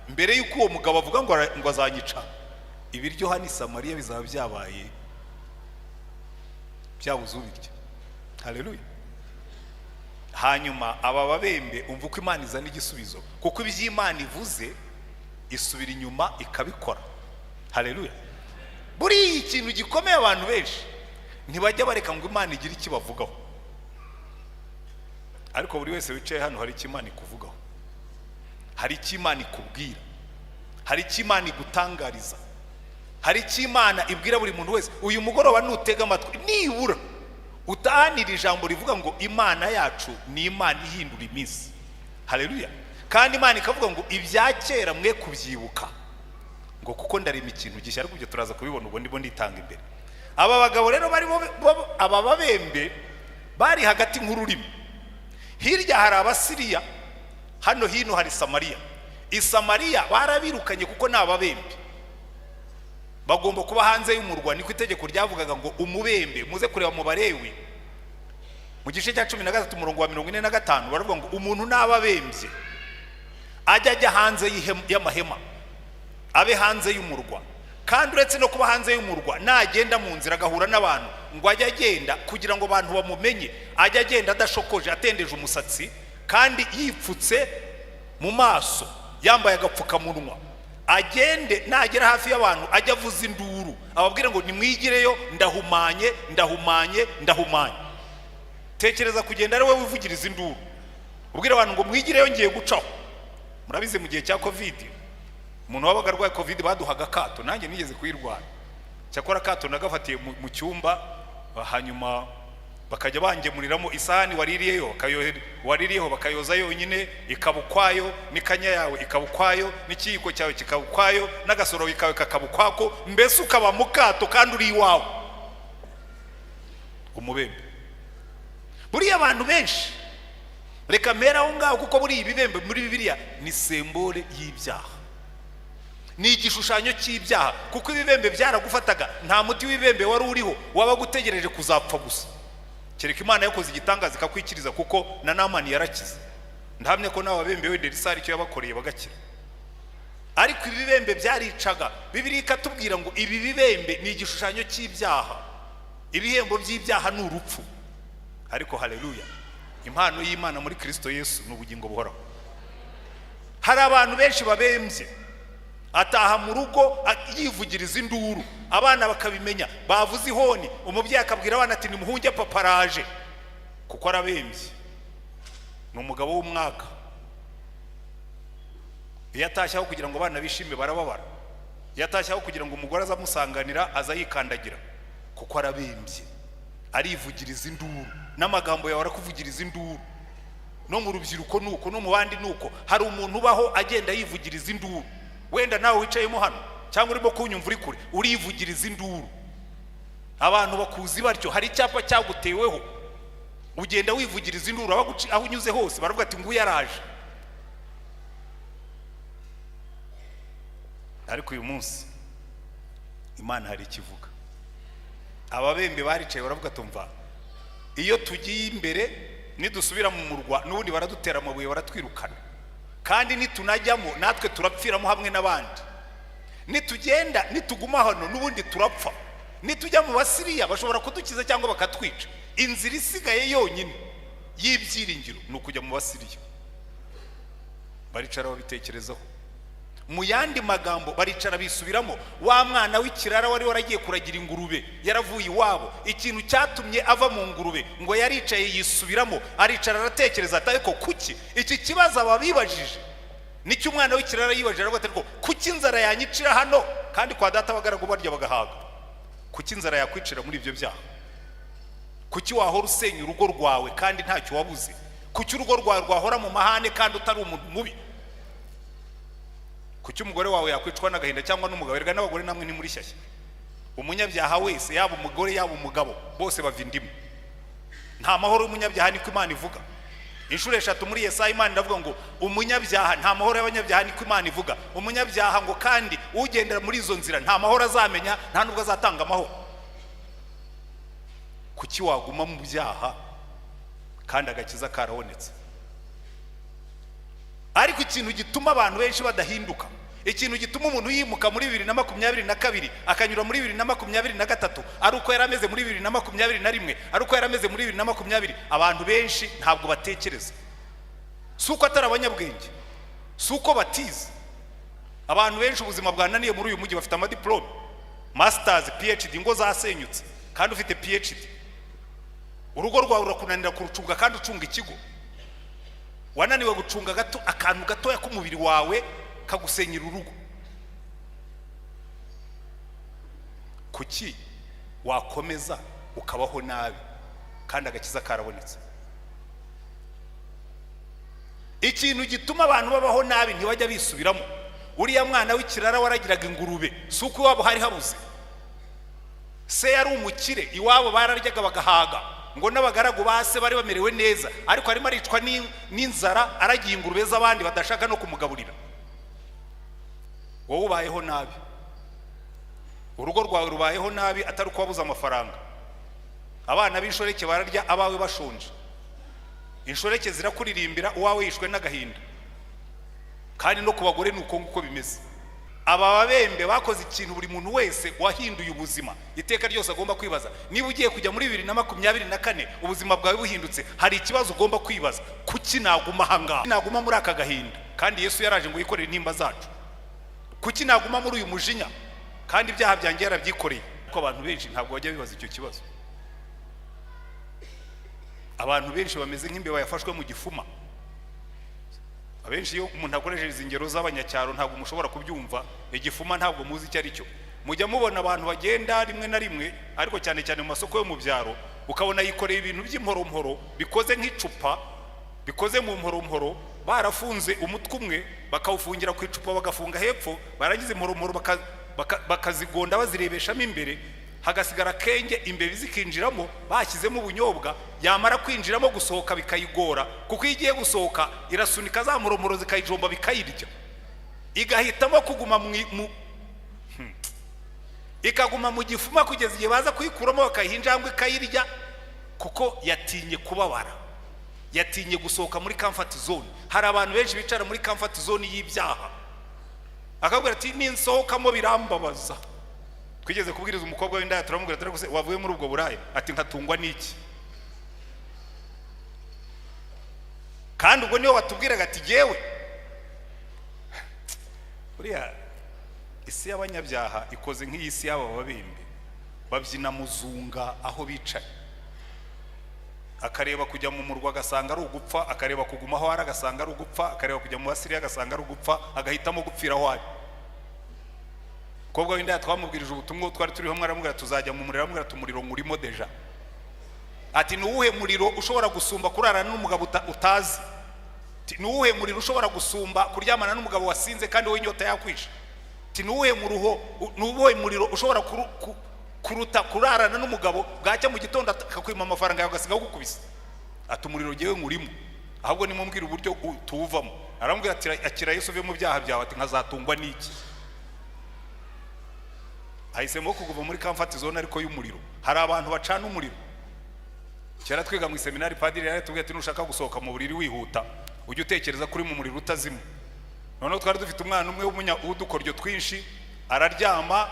mbere y'uko uwo mugabo avuga ngo azanyica, ibiryo hano i Samariya bizaba byabaye byabuze ubirya." Haleluya! Hanyuma aba babembe, umva uko Imana izana igisubizo, kuko ibyo Imana ivuze isubira inyuma ikabikora. Haleluya! Buriya ikintu gikomeye, abantu benshi ntibajya bareka ngo Imana igire icyo ibavugaho. Ariko buri wese wicaye hano, hari icyo Imana ikuvugaho, hari icyo Imana ikubwira, hari icyo Imana igutangariza, hari icyo Imana ibwira buri muntu wese. Uyu mugoroba nutega amatwi, nibura utahanira ijambo rivuga ngo Imana yacu ni Imana ihindura iminsi. Haleluya! Kandi Imana ikavuga ngo: "Ibya kera mwe kubyibuka," ngo "kuko ndarema ikintu gishya." Ariko ibyo turaza kubibona, ubwo ndimo nditanga imbere. Aba bagabo rero bari aba babembe bari hagati nk'ururimi. Hirya hari Abasiriya, hano hino hari Samariya. I Samariya barabirukanye kuko ni ababembe, bagomba kuba hanze y'umurwa. Niko itegeko ryavugaga ngo umubembe, muze kureba mu Barewi. Mu gice cya 13, umurongo wa 45, baravuga ngo umuntu naba abembye ajya hanze y'amahema, abe hanze y'umurwa. Kandi uretse no kuba hanze y'umurwa, nagenda mu nzira agahura n'abantu, ngo ajye agenda kugira ngo abantu bamumenye, ajye agenda adashokoje, atendeje umusatsi kandi yipfutse mu maso, yambaye agapfukamunwa. Agende, nagera hafi y'abantu ajye avuza induru, ababwire ngo: "Nimwigireyo, ndahumanye, ndahumanye, ndahumanye." Tekereza kugenda ari wowe wivugiriza induru, ubwira abantu ngo: "Mwigireyo, ngiye gucaho." Murabizi, mu gihe cya COVID, umuntu wabaga arwaye COVID baduhaga akato. Nanjye nigeze kuyirwara. Cyakora akato nagafatiye mu cyumba, hanyuma bakajya bangemuriramo isahani waririyeyo, waririyeho bakayoza yonyine ikaba ukwayo, n'ikanya yawe ikaba ukwayo, n'ikiyiko cyawe kikaba ukwayo, n'agasorori kawe kakaba ukwako. Mbese ukaba mu kato kandi uri iwawe. Umubembe, buriya abantu benshi, reka mpere aho ngaho, kuko buriya ibibembe muri Bibiliya ni symbole y'ibyaha, ni igishushanyo cy'ibyaha, kuko ibibembe byaragufataga, nta muti w'ibibembe wari uriho, wabaga utegereje kuzapfa gusa, kereka Imana yakoze igitangaza ikakwikiriza, kuko na Namani yarakize. Ndahamya ko n'ababembe wenda Elisa hari icyo yabakoreye bagakira. Ariko ibibembe byaricaga. Bibiliya ikatubwira ngo ibi bibembe ni igishushanyo cy'ibyaha, ibihembo by'ibyaha ni urupfu, ariko haleluya, impano y'Imana muri Kirisito Yesu ni ubugingo buhoraho. Hari abantu benshi babembye, ataha mu rugo yivugiriza induru, abana bakabimenya, bavuze ihoni, umubyeyi akabwira abana ati: "Nimuhunge, papa araje," kuko arabembye. Ni umugabo w'umwaka. Iyo atashye, aho kugira ngo abana bishime barababara. Iyo atashye, aho kugira ngo umugore aze amusanganira, aza yikandagira, kuko arabembye, arivugiriza induru. N'amagambo yawe arakuvugiriza induru. No mu rubyiruko nuko, no mu bandi nuko. Hari umuntu ubaho agenda yivugiriza induru. Wenda nawe wicayemo hano cyangwa urimo kunyumva uri kure, urivugiriza induru, abantu bakuzi batyo. Hari icyapa cyaguteweho, ugenda wivugiriza induru, aho unyuze hose baravuga ati: "Nguyu yaraje." Ariko uyu munsi Imana hari ikivuga. Ababembe baricaye baravuga: "Tumva, iyo tugiye imbere, nidusubira mu murwa n'ubundi baradutera amabuye, baratwirukana, kandi nitunajyamo natwe turapfiramo hamwe n'abandi. Nitugenda, nituguma hano n'ubundi turapfa. Nitujya mu Basiriya bashobora kudukiza cyangwa bakatwica. Inzira isigaye yonyine y'ibyiringiro ni ukujya mu Basiriya." Baricara babitekerezaho. Mu yandi magambo, baricara bisubiramo. Wa mwana w'ikirara wari waragiye kuragira ingurube, yaravuye iwabo, ikintu cyatumye ava mu ngurube, ngo yaricaye yisubiramo, aricara aratekereza ati: "Ariko kuki iki kibazo?" Aba bibajije nicyo umwana w'ikirara yibajije, aravuga ati: "Ariko kuki inzara yanyicira hano kandi kwa data abagaragu barya bagahaga?" Kuki inzara yakwicira muri ibyo byaha? Kuki wahora usenya urugo rwawe kandi ntacyo wabuze? Kuki urugo rwawe rwahora mu mahane kandi utari umuntu mubi? Kuki umugore wawe yakwicwa n'agahinda, cyangwa n'umugabo? Erega n'abagore namwe ni muri shyashya. Umunyabyaha wese, yaba umugore yaba umugabo, bose bava indimu. Nta mahoro y'umunyabyaha, niko Imana ivuga. Inshuro eshatu muri Yesaya Imana iravuga ngo umunyabyaha, nta mahoro y'abanyabyaha, niko Imana ivuga. Umunyabyaha ngo kandi ugendera muri izo nzira nta mahoro azamenya, nta nubwo azatanga amahoro. Kuki waguma mu byaha kandi agakiza karabonetse? Ariko ikintu gituma abantu benshi badahinduka, ikintu gituma umuntu yimuka muri 2022 akanyura muri 2023 ari uko yari ameze muri 2021, ari uko yari ameze muri 2020, abantu benshi ntabwo batekereza. Si uko atari abanyabwenge, si uko batize. Abantu benshi ubuzima bwananiye muri uyu mujyi bafite amadiporome, masters, PhD. Ingo zasenyutse kandi ufite PhD. Urugo rwawe rurakunanira kurucunga kandi ucunga ikigo. Wananiwe gucunga gato, akantu gatoya k'umubiri wawe kagusenyera urugo. Kuki wakomeza ukabaho nabi kandi agakiza karabonetse? Ikintu gituma abantu babaho nabi, ntibajya bisubiramo. Uriya mwana w'ikirara waragiraga ingurube, si uko iwabo hari habuze. Se yari umukire, iwabo bararyaga bagahaga, ngo n'abagaragu ba se bari bamerewe neza, ariko arimo aricwa n'inzara, aragiye ingurube z'abandi badashaka no kumugaburira. Wowe ubayeho nabi, urugo rwawe rubayeho nabi, atari uko wabuze amafaranga, Abana b'inshoreke bararya, abawe bashonje. Inshoreke zirakuririmbira, uwawe yishwe n'agahinda. Kandi no ku bagore ni uko nguko bimeze. Aba babembe bakoze ikintu buri muntu wese wahinduye ubuzima iteka ryose agomba kwibaza. Niba ugiye kujya muri 2024 ubuzima bwawe buhindutse, hari ikibazo ugomba kwibaza: kuki naguma ahangaha, naguma muri aka gahinda kandi Yesu yaraje ngo yikorere intimba zacu? Kuki naguma muri uyu mujinya kandi ibyaha byanjye yarabyikoreye? Kuko abantu benshi ntabwo bajya bibaza icyo kibazo. Abantu benshi bameze nk'imbeba yafashwe mu gifuma. Abenshi iyo umuntu akoresheje izi ngero z'abanyacyaro ntabwo mushobora kubyumva. Igifuma ntabwo muzi icyo ari cyo. Mujya mubona abantu bagenda rimwe na rimwe, ariko cyane cyane mu masoko yo mu byaro, ukabona yikoreye ibintu by'imporomporo bikoze nk'icupa, bikoze mu mporomporo, barafunze umutwe umwe bakawufungira ku icupa, bagafunga hepfo, barangiza imporomporo bakazigonda bazirebeshamo imbere, hagasigara akenge, imbeba zikinjiramo. Bashyizemo ubunyobwa, yamara kwinjiramo gusohoka bikayigora, kuko iyo igiye gusohoka irasunika za mporomoro zikayijomba bikayirya, igahitamo kuguma mu ikaguma mu gifuma kugeza igihe baza kuyikuramo bakayiha injangwe ikayirya, kuko yatinye kubabara, yatinye gusohoka muri comfort zone. Hari abantu benshi bicara muri comfort zone y'ibyaha, akabwira ati: "Ninsohokamo birambabaza." Twigeze kubwiriza umukobwa w'indaya, turamubwira ati: "Wavuye muri ubwo buraya?" Ati: "Nkatungwa n'iki?" Kandi ubwo niwe watubwiraga ati: "Jyewe buriya." Isi y'abanyabyaha ikoze nk'iyi si y'aba babembe, babyina muzunga aho bicaye. Akareba kujya mu murwa agasanga ari ugupfa, akareba kuguma aho ari agasanga ari ugupfa, akareba kujya mu Basiriya agasanga ari ugupfa, agahitamo gupfira aho ari. Umukobwa w'indaya twamubwirije ubutumwa twari turiho, aramubwira: "Tuzajya mu muriro." Aramubwira ati: "Umuriro nkurimo déjà." Ati: "Ni uwuhe muriro ushobora gusumba kurarana n'umugabo utazi?" Ati: "Ni uwuhe muriro ushobora gusumba kuryamana n'umugabo wasinze kandi wowe inyota yakwishe?" Ati: "Ni uwuhe muruho, ni uwuhe muriro ushobora kuruta kurarana n'umugabo bwacya mu gitondo akakwima amafaranga yawe agasiga agukubise?" Ati: "Umuriro ngewe nkurimo, ahubwo nimubwire uburyo tuwuvamo." Aramubwira ati: "Akira Yesu uve mu byaha byawe." Ati: "Nkazatungwa n'iki?" Ahisemo kuguma muri comfort zone ariko y'umuriro. Hari abantu bacana umuriro. Kera twiga mu iseminari, padiri yaratubwiye ati: "Nushaka gusohoka mu buriri wihuta, ujye utekereza kuri mu muriro utazima." Noneho twari dufite umwana umwe w'udukoryo twinshi, araryama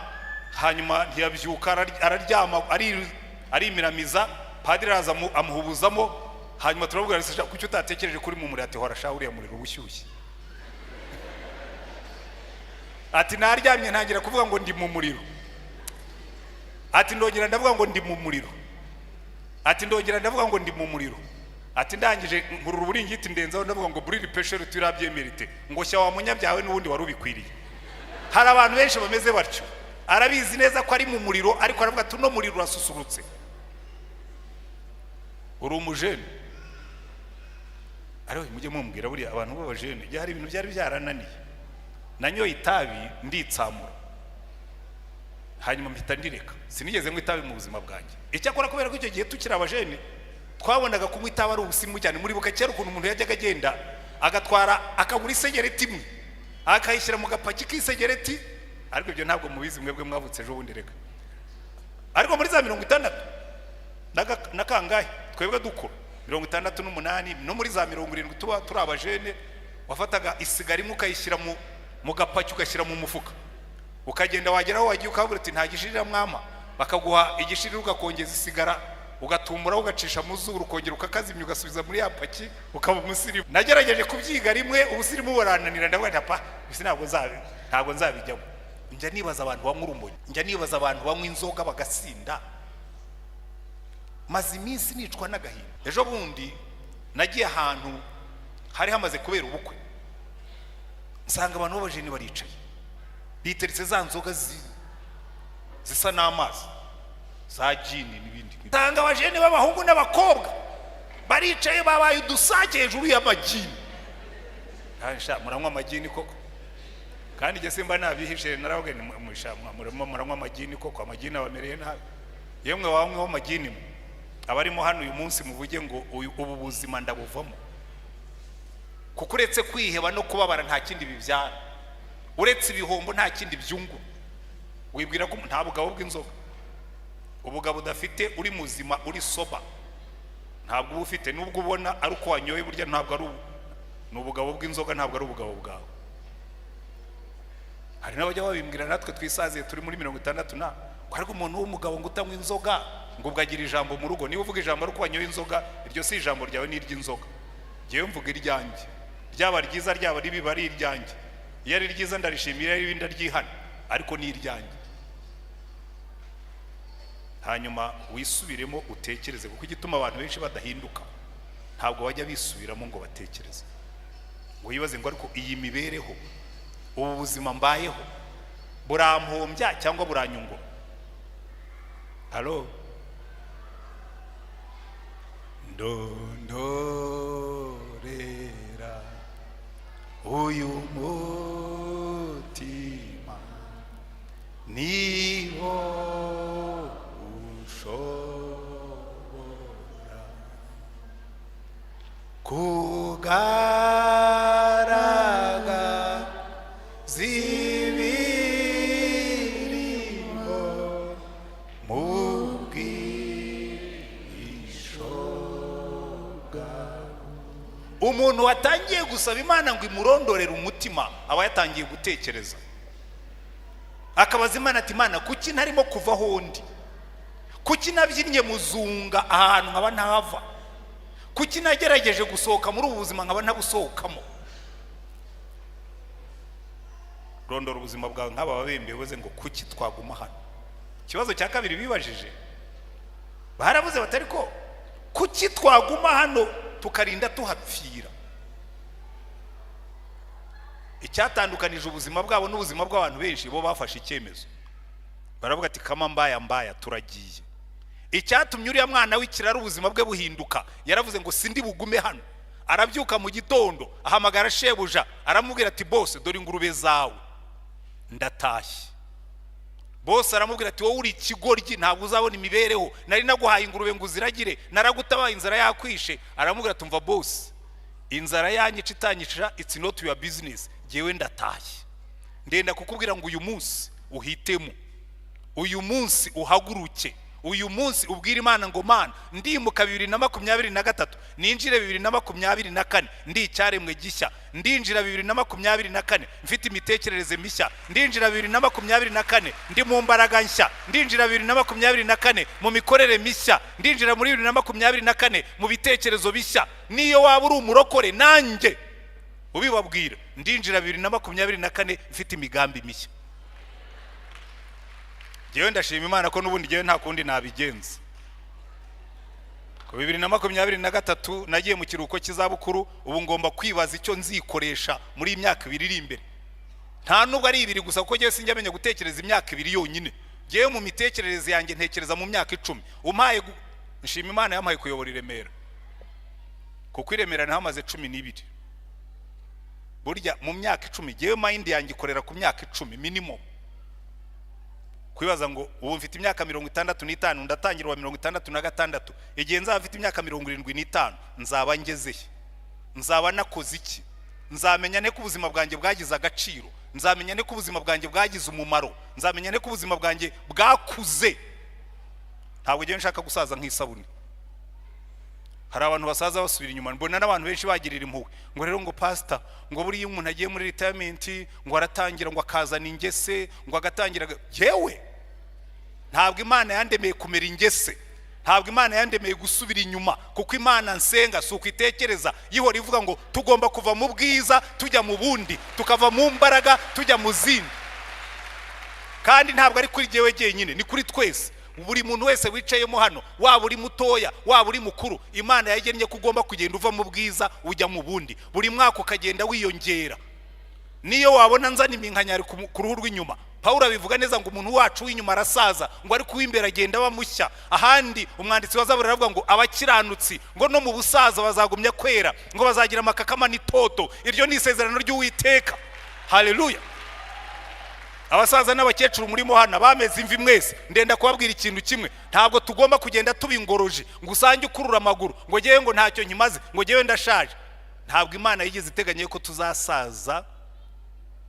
hanyuma ntiyabyuka, araryama arimiramiza. Padiri araza amuhubuzamo, hanyuma turamubwira ati: "Kuki utatekereje kuri mu muriro?" Ati: "Hora sha, uriya muriro uba ushyushye." Ati: "Naryamye ntangira kuvuga ngo ndi mu muriro." Ati: "Ndongera ndavuga ngo ndi mu muriro." Ati: "Ndongera ndavuga ngo ndi mu muriro." Ati: "Ndangije nkurura uburingiti ndenzaho, ndavuga ngo brûle pécheur, tu l'as bien mérité, ngo shya wa munyabyawe, n'ubundi wari ubikwiriye." Hari abantu benshi bameze batyo. Arabizi neza ko ari mu muriro, ariko aravuga ati: "Uno muriro urasusurutse." Uri umujene, ariko mujye mumbwira, buriya abantu b'abajene, igihe hari ibintu byari byarananiye, nanyoye itabi nditsamura, hanyuma mpita ndireka. Sinigeze nywa itabi mu buzima bwanjye. Icyakora kubera ko icyo gihe tukiri abajene twabonaga kunywa itabi ari ubusimu cyane. Muribuka kera ukuntu umuntu yajyaga agenda agatwara, akagura isegereti imwe, akayishyira mu gapaki k'isegereti? Ariko ibyo ntabwo mubizi mwebwe mwavutse ejo bundi reka. Ariko muri za 60 na kangahe, twebwe dukura 68 no muri za 70 tuba turi abajene, wafataga isigara imwe ukayishyira mu gapaki, ugashyira mu mufuka, ukagenda, wagera aho wagiye ukabura uti: "Nta gishirira mwama?" Bakaguha igishirira, ugakongeza isigara, ugatumura, ugacisha mu zuru, ukongera ukakazimya, ugasubiza muri ya paki, ukaba umusirimu. Nagerageje kubyiga rimwe, ubusirimu burananira. Ndavuga nti: "Apa isi ntabwo nzabijyamo." Njya nibaza abantu banywa urumogi, njya nibaza abantu banywa inzoga bagasinda. Maze iminsi nicwa n'agahinda. Ejo bundi nagiye ahantu hari hamaze kubera ubukwe, nsanga abantu b'abajeni baricaye biteretse za nzoga zisa n'amazi, za gin n'ibindi. Nsanga abajeni b'abahungu n'abakobwa baricaye babaye udusake hejuru y'amagini. Sha, muranywa amagini koko? Kandi njye simba nabihishe, naravuga nti: "Murimo muranywa amagini koko? Amagini abamereye nabi." Yemwe wanyweho amagini mwe, abarimo hano uyu munsi muvuge ngo: "Ubu buzima ndabuvamo," kuko uretse kwiheba no kubabara nta kindi bibyara, uretse ibihombo nta kindi byungura. Wibwira ko nta bugabo bw'inzoga. Ubugabo udafite uri muzima, uri sober, ntabwo uba ufite. Nubwo ubona ari uko wanyoye, burya ntabwo ari ubu, ni ubugabo bw'inzoga, ntabwo ari ubugabo bwawe. Hari n'abajya babimbwira, natwe twisaziye turi muri 60 na ko, ariko umuntu w'umugabo ngo utanywa inzoga, ngo ubwo agira ijambo mu rugo? Niba uvuga ijambo ari uko wanyoye inzoga, iryo si ijambo ryawe, ni iry'inzoga. Ngewe mvuga iryanjye, ryaba ryiza, ryaba ribi, ari iryanjye. Iyo ari ryiza ndarishimira, iyo ari ribi ndaryihana, ariko ni iryanjye. Hanyuma wisubiremo, utekereze, kuko igituma abantu benshi badahinduka, ntabwo bajya bisubiramo ngo batekereze, ngo wibaze ngo: "Ariko iyi mibereho, ubu buzima mbayeho, burampombya cyangwa buranyungura?" Halo, ndondorera uyu mutima niwo ushobora kugaragaza ibirimo mu bwihisho bwawe. Umuntu watangiye gusaba Imana ngo imurondorere umutima aba yatangiye gutekereza, akabaza Imana ati: "Imana, kuki ntarimo kuva aho ndi? Kuki nabyinnye muzunga aha hantu nkaba ntahava? Kuki nagerageje gusohoka muri ubu buzima nkaba ntabusohokamo?" Rondora ubuzima bwawe nk'aba babembe bivuze ngo: "Kuki twaguma hano?" Ikibazo cya kabiri bibajije, baravuze batari ko: "Kuki twaguma hano tukarinda tuhapfira?" Icyatandukanije ubuzima bwabo n'ubuzima bw'abantu benshi, bo bafashe icyemezo, baravuga ati: "Kama mbaya mbaya, turagiye." Icyatumye uriya mwana w'ikirara ubuzima bwe buhinduka, yaravuze ngo: "Sindi bugume hano." Arabyuka mu gitondo, ahamagara shebuja, aramubwira ati: "Boss, dore ingurube zawe, ndatashye." Boss aramubwira ati: "Wowe uri ikigoryi, ntabwo uzabona imibereho. Nari naguhaye ingurube ngo uziragire, naragutabaye inzara yakwishe." Aramubwira ati: "Umva boss, inzara yanyica itanyica, it's not your business, ngewe ndatashye." Ndenda kukubwira ngo uyu munsi uhitemo, uyu munsi uhaguruke, uyu munsi ubwire Imana ngo: "Mana, ndimuka 2023, ninjire 2024 ndi icyaremwe gishya. Ndinjira 2024 mfite imitekerereze mishya. Ndinjira 2024 ndi mu mbaraga nshya. Ndinjira 2024 mu mikorere mishya. Ndinjira muri 2024 mu bitekerezo bishya." Niyo waba uri umurokore, nanjye ubibabwira, ndinjira 2024 mfite imigambi mishya. Ngewe ndashima Imana ko n'ubundi ngewe nta kundi nabigenza. Ku 2023 nagiye mu kiruhuko cy'izabukuru. Ubu ngomba kwibaza icyo nzikoresha muri iyi myaka 2 iri imbere. Nta nubwo ari 2 gusa, kuko ngewe sinjya menya gutekereza imyaka 2 yonyine. Ngewe mu mitekerereze yanjye ntekereza mu myaka 10. Umpaye nshima Imana yampaye kuyobora i Remera, kuko i Remera nahamaze 12. Burya mu myaka 10, ngewe mind yanjye ikorera ku myaka 10 minimum. Kwibaza ngo ubu mfite imyaka 65, ndatangira uwa 66, igihe nzaba mfite imyaka 75 nzaba ngezeye, nzaba nakoze iki? Nzamenya ne ko ubuzima bwanjye bwagize agaciro? Nzamenya ne ko ubuzima bwanjye bwagize umumaro? Nzamenya ne ko ubuzima bwanjye bwakuze? Ntabwo ngewe nshaka gusaza nk'isabune. Hari abantu basaza basubira inyuma. Mbona n'abantu benshi bagirira impuhwe, ngo rero ngo pasita, ngo buriya umuntu agiye muri retirement, ngo aratangira ngo akazana ingese, ngo agatangira. Yewe, ntabwo Imana yandemeye kumera ingese, ntabwo Imana yandemeye gusubira inyuma, kuko Imana nsenga si uko itekereza. Yihora ivuga ngo tugomba kuva mu bwiza tujya mu bundi, tukava mu mbaraga tujya mu zindi. Kandi ntabwo ari kuri jyewe jyenyine, ni kuri twese. Buri muntu wese wicayemo hano, waba uri mutoya, waba uri mukuru, Imana yagennye ko ugomba kugenda uva mu bwiza ujya mu bundi, buri mwaka ukagenda wiyongera. Niyo wabona nzana iminkanyari ku ruhu rw'inyuma, Pawulo abivuga neza ngo umuntu wacu w'inyuma arasaza, ngo ariko uw'imbere agenda aba mushya. Ahandi umwanditsi wa Zaburi aravuga ngo abakiranutsi ngo no mu busaza bazagumya kwera, ngo bazagira amakakama n'itoto. Iryo ni isezerano ry'Uwiteka. Haleluya! Abasaza n'abakecuru murimo hano bameze imvi mwese, ndenda kubabwira ikintu kimwe: ntabwo tugomba kugenda tuba ingoroji, ngo usange ukurura amaguru ngo ngewe ngo ntacyo nkimaze, ngo ngewe ndashaje. Ntabwo Imana yigeze iteganya ko tuzasaza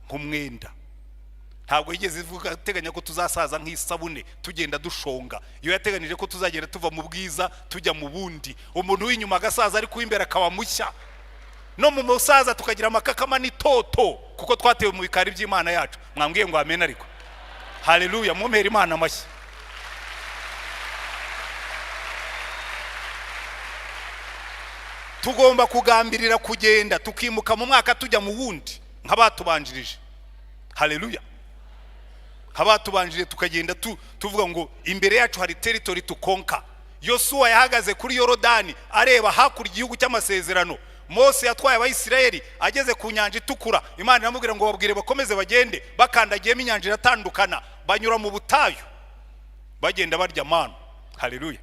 nk'umwenda. Ntabwo Imana yigeze iteganya ko tuzasaza nk'isabune. Ntabwo yigeze ivuga iteganya ko tuzasaza nk'isabune tugenda dushonga. Iyo yateganije ko tuzagenda tuva mu bwiza tujya mu bundi, umuntu w'inyuma agasaza ariko uw'imbere akaba mushya. No mu musaza tukagira amakakama n'itoto kuko twatewe mu bikari by'Imana yacu. Mwambwiye ngo amen? Ariko haleluya, mumpere Imana amashyi. Tugomba kugambirira kugenda tukimuka mu mwaka tujya mu wundi nk'abatubanjirije. Haleluya, nk'abatubanjirije tukagenda tuvuga ngo imbere yacu hari territory tukonka. Yosuwa yahagaze kuri Yorodani areba hakurya igihugu cy'amasezerano. Mose yatwaye Abayisiraheli ageze ku nyanja itukura, Imana iramubwira ngo babwire bakomeze bagende, bakandagiyemo inyanja iratandukana, banyura mu butayu bagenda barya manu. Haleluya,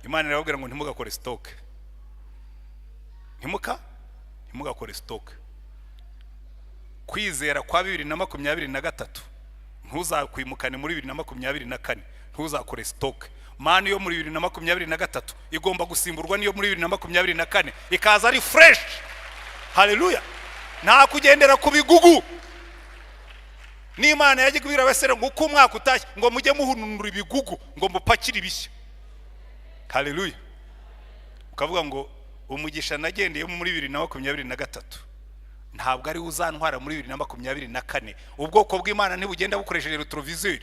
Imana irababwira ngo ntimugakore stock, ntimugakore stock. Kwizera kwa 2023 ntuzakwimukane muri 2024, ntuzakore stock. Manu yo muri 2023 igomba gusimburwa n'iyo muri 2024 ikaza ari fresh. Haleluya, nta kugendera ku bigugu. N'Imana yajya kubwira abasore ngo uko umwaka utashye ngo mujye muhunura ibigugu ngo mupakire ibishya. Haleluya, ukavuga ngo umugisha nagendeyemo muri 2023 ntabwo ari uzantwara muri 2024. Ubwoko bw'Imana ntibugenda bukoresheje retroviseur.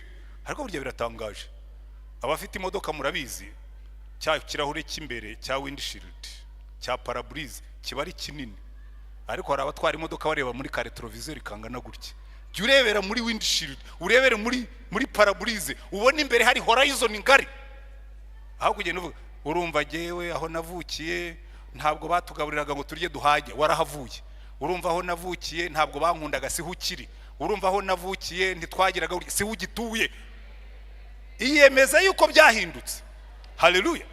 Ariko burya biratangaje, abafite imodoka murabizi, cya kirahure cy'imbere cya windshield cya parabrise kiba ari kinini, ariko hari abatwara imodoka bareba muri ka retroviseur kangana gutya. Jya urebera muri windshield, urebere muri parabrise, ubone imbere hari horizon ngari. Aho kugenda uvuga urumva jyewe aho navukiye ntabwo batugaburiraga ngo turye duhage, warahavuye. Urumva aho navukiye ntabwo bankundaga, siho ukiri. Urumva aho navukiye ntitwagiraga, siho ugituye. Iyemeze yuko byahindutse. Haleluya,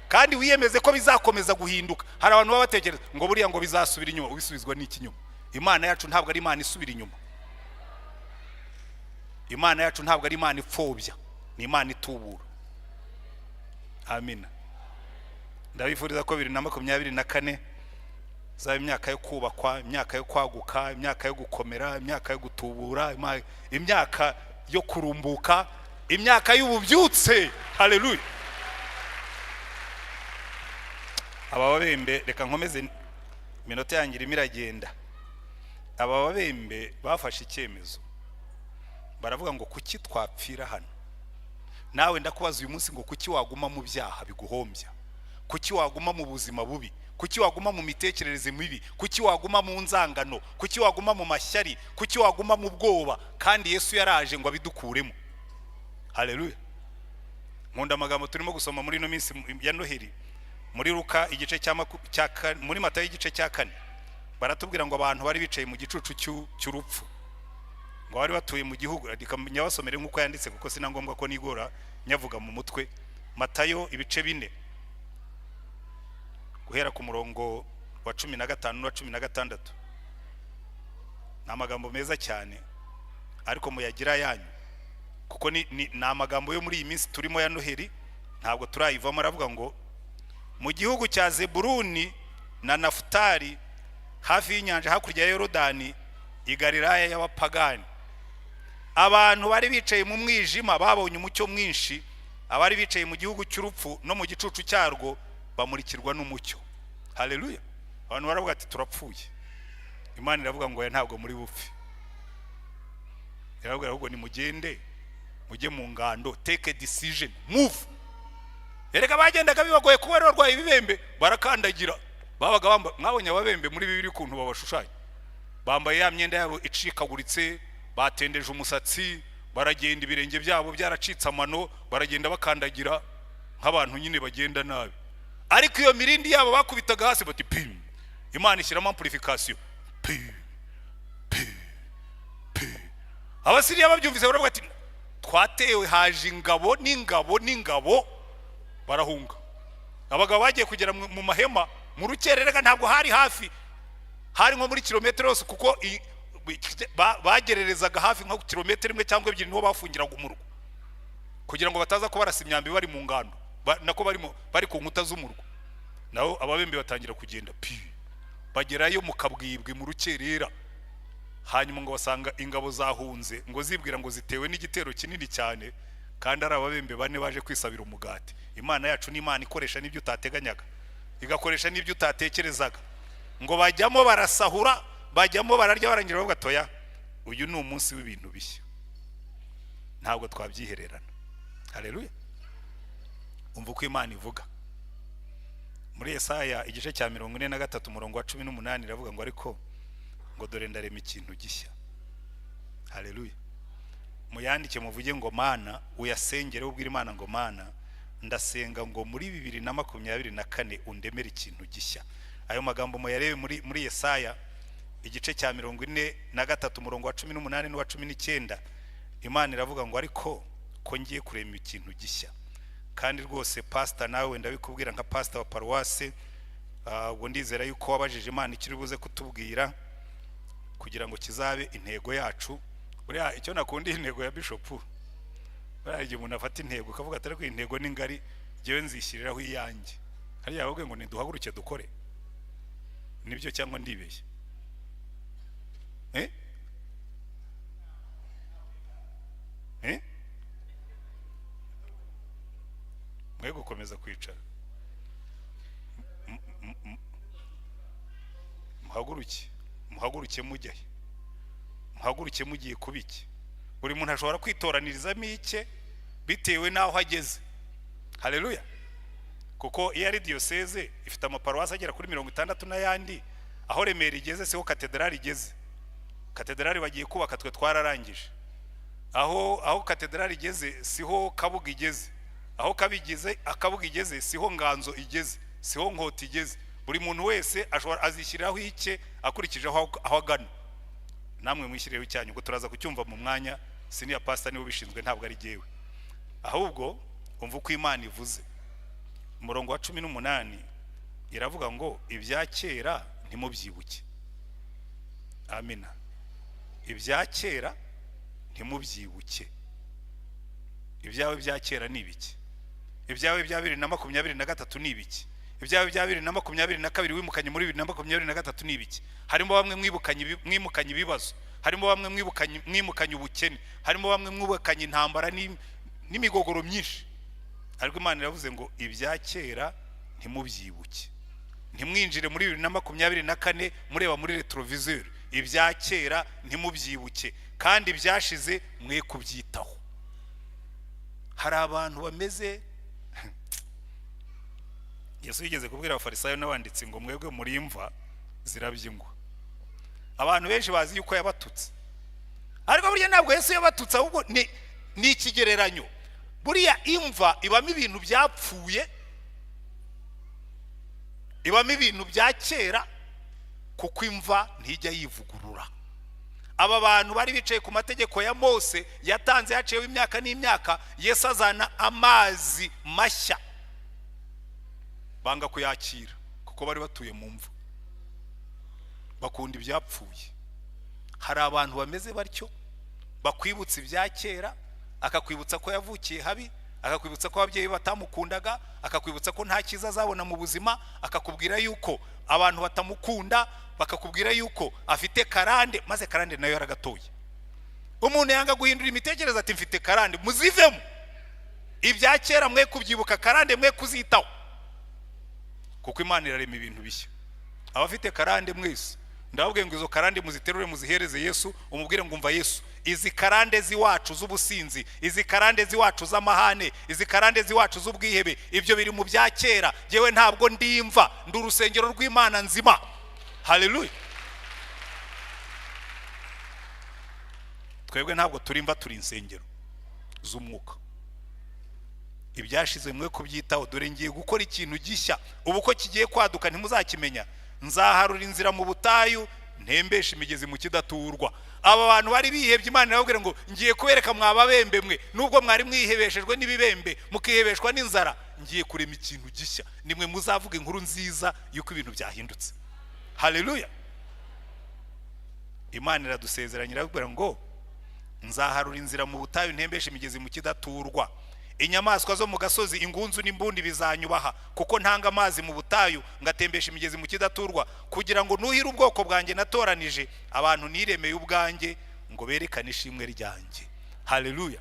kandi wiyemeze ko bizakomeza guhinduka. Hari abantu baba batekereza ngo buriya ngo bizasubira inyuma. Ubisubizwa n'ikinyuma. Imana yacu ntabwo ari Imana isubira inyuma. Imana yacu ntabwo ari Imana ipfobya, ni Imana itubura. Amina. Ndabifuriza ko 2024 zaba imyaka yo kubakwa, imyaka yo kwaguka, imyaka yo gukomera, imyaka yo gutubura, imyaka yo kurumbuka, imyaka y'ububyutse. Haleluya. Aba babembe, reka nkomeze iminota yanjye irimo iragenda. Aba babembe bafashe icyemezo, baravuga ngo kuki twapfira hano? Nawe ndakubaza uyu munsi ngo kuki waguma mu byaha biguhombya? Kuki waguma mu buzima bubi? Kuki waguma mu mitekerereze mibi? Kuki waguma mu nzangano? Kuki waguma mu mashyari? Kuki waguma mu bwoba? Kandi Yesu yaraje ngo abidukuremo. Haleluya. Nkunda amagambo turimo gusoma muri ino minsi ya Noheli, muri Luka igice cya muri Matayo igice cya 4, baratubwira ngo abantu bari bicaye mu gicucu cy'urupfu, ngo bari batuye mu gihugu. Reka nyabasomere nk'uko yanditse kuko sina ngombwa ko nigora nyavuga mu mutwe. Matayo ibice 4 guhera ku murongo wa 15 na 16. Ni amagambo meza cyane, ariko muyagira yanyu kuko ni amagambo yo muri iyi minsi turimo ya Noheli, ntabwo turayivamo. Aravuga ngo mu gihugu cya Zeburuni na Nafutali, hafi y'inyanja hakurya ya Yorodani, i Galilaya y'abapagani, abantu bari bicaye mu mwijima babonye umucyo mwinshi, abari bicaye mu gihugu cy'urupfu no mu gicucu cyarwo bamurikirwa n'umucyo. Haleluya. Abantu baravuga ati turapfuye. Imana iravuga ngo ntabwo muri bupfe. Irababwira ahubwo nimugende mujye mu ngando, take a decision, move. Erega bagendaga bibagoye kuba barwaye ibibembe, barakandagira. Babaga bambaye, mwabonye ababembe muri Bibiliya ukuntu babashushanya, bambaye ya myenda yabo icikaguritse, batendeje umusatsi, baragenda ibirenge byabo byaracitse amano, baragenda bakandagira nk'abantu nyine bagenda nabi. Ariko iyo mirindi yabo bakubitaga hasi bati pim, Imana ishyiramo amplification, pim pim pim. Abasiriya babyumvise baravuga ati twatewe, haje ingabo n'ingabo n'ingabo, barahunga. Abagabo bagiye kugera mu mahema mu rukererega, ntabwo hari hafi, hari nko muri kilometero yose, kuko bagererezaga hafi nko kilometero imwe cyangwa ebyiri, niho bafungiraga umurwa kugira ngo bataza kubarasa imyambi bari mu ngando, nako bari ku nkuta z'umurwa. Naho ababembe batangira kugenda pi, bagerayo mu kabwibwi mu rukerera. Hanyuma ngo basanga ingabo zahunze, ngo zibwira ngo zitewe n'igitero kinini cyane, kandi ari ababembe bane baje kwisabira umugati. Imana yacu ni Imana ikoresha n'ibyo utateganyaga, igakoresha n'ibyo utatekerezaga. Ngo bajyamo barasahura, bajyamo bararya, barangira bavuga toya, uyu ni umunsi w'ibintu bishya, ntabwo twabyihererana. Haleluya. Umva uko Imana ivuga muri Yesaya igice cya 43 umurongo wa 18, iravuga ngo ariko ngo dore ndarema ikintu gishya. Haleluya. Muyandike muvuge ngo Mana, uyasengere ubwira Imana ngo Mana, ndasenga ngo muri 2024 undemere ikintu gishya. Ayo magambo muyarebe muri Yesaya igice cya 43 umurongo wa 18 n'uwa 19. Imana iravuga ngo ariko ko ngiye kurema ikintu gishya. Kandi rwose pastor, nawe ndabikubwira nka pastor wa paruwase, ubwo ndizera yuko wabajije Imana ikiri buze kutubwira kugira ngo kizabe intego yacu. Buriya icyo nakundi intego ya bishop, buriya igihe umuntu afata intego ukavuga atari ko intego ni ngari, njyewe nzishyiriraho iyanjye. Hariya bavuga ngo niduhaguruke dukore, nibyo cyangwa ndibeshye? Mwe gukomeza kwicara, muhaguruke mujyahe, muhaguruke mugiye kubiki. Buri muntu ashobora kwitoranyirizamo icye bitewe n'aho ageze. Haleluya. Kuko iyo ari diyoseze ifite amaparuwasi agera kuri 60 n'ayandi, aho Remera igeze siho katedrali igeze. Katedrali bagiye kubaka, twe twararangije. Aho katedrali igeze siho Kabuga igeze, aho Kabuga igeze siho Nganzo igeze, siho Nkota igeze. Buri muntu wese ashobora azishyiriraho icye akurikije aho agana. Namwe mwishyirireho icyanyu, ngo turaza kucyumva mu mwanya. Senior pastor niwe ubishinzwe, ntabwo ari jyewe. Ahubwo umva uko Imana ivuze. Umurongo wa 18 iravuga ngo ibya kera ntimubyibuke. Amina. Ibya kera ntimubyibuke. Ibyawe bya kera ni ibiki? Ibyawe bya 2023 ni ibiki? Ibyawe bya 2022 wimukanye muri 2023 ni ibiki? Harimo bamwe mwimukanye ibibazo, harimo bamwe mwimukanye ubukene, harimo bamwe mwubakanye intambara n'imigogoro myinshi. Ariko Imana iravuze ngo ibya kera ntimubyibuke. Ntimwinjire muri 2024 mureba muri retroviseur. Ibya kera ntimubyibuke, kandi byashize mwe kubyitaho. Hari abantu bameze. Yesu yigeze kubwira abafarisayo n'abanditsi ngo mwebwe muri imva zirabye ingwa. Abantu benshi bazi yuko yabatutse, ariko burya ntabwo Yesu yabatutse, ahubwo ni ikigereranyo. Buriya imva ibamo ibintu byapfuye, ibamo ibintu bya kera, kuko imva ntijya yivugurura. Aba bantu bari bicaye ku mategeko ya Mose yatanze haciyeho imyaka n'imyaka, Yesu azana amazi mashya, banga kuyakira kuko bari batuye mu mva, bakunda ibyapfuye. Hari abantu bameze batyo, bakwibutsa ibya kera, akakwibutsa ko yavukiye habi, akakwibutsa ko ababyeyi batamukundaga, akakwibutsa ko nta cyiza azabona mu buzima, akakubwira yuko abantu batamukunda, bakakubwira yuko afite karande, maze karande nayo yaragatoye. Umuntu yanga guhindura imitekerereze ati mfite karande, muzivemo. Ibya kera mwe kubyibuka, karande mwe kuzitaho, kuko Imana irarema ibintu bishya. Abafite karande mwese ndababwiye ngo izo karande muziterure muzihereze Yesu, umubwire ngo umva Yesu, izi karande z'iwacu z'ubusinzi, izi karande z'iwacu z'amahane, izi karande z'iwacu z'ubwihebe, ibyo biri mu bya kera. Yewe ntabwo ndimva, ndi urusengero rw'Imana nzima. Haleluya. Twebwe ntabwo turimva, turi insengero z'umwuka. Ibyashize mwe kubyitaho, dore ngiye gukora ikintu gishya, ubu ko kigiye kwaduka ntimuzakimenya. Nzaharura inzira mu butayu, ntembesha imigezi mu kidaturwa. Aba bantu bari bihebye, Imana irababwira ngo ngiye kubereka mwababembe mwe, nubwo mwari mwihebeshejwe n'ibibembe mukihebeshwa n'inzara, ngiye kurema ikintu gishya, nimwe muzavuga inkuru nziza yuko ibintu byahindutse. Haleluya. Imana iradusezeranya irababwira ngo nzaharura inzira mu butayu, ntembesha imigezi mu kidaturwa. Inyamaswa zo mu gasozi, ingunzu n'imbundi bizanyubaha, kuko ntanga amazi mu butayu, ngatembesha imigezi mu kidaturwa, kugira ngo nuhire ubwoko bwanjye natoranije, abantu niremeye ubwanjye, ngo berekane ishimwe ryanjye. Haleluya!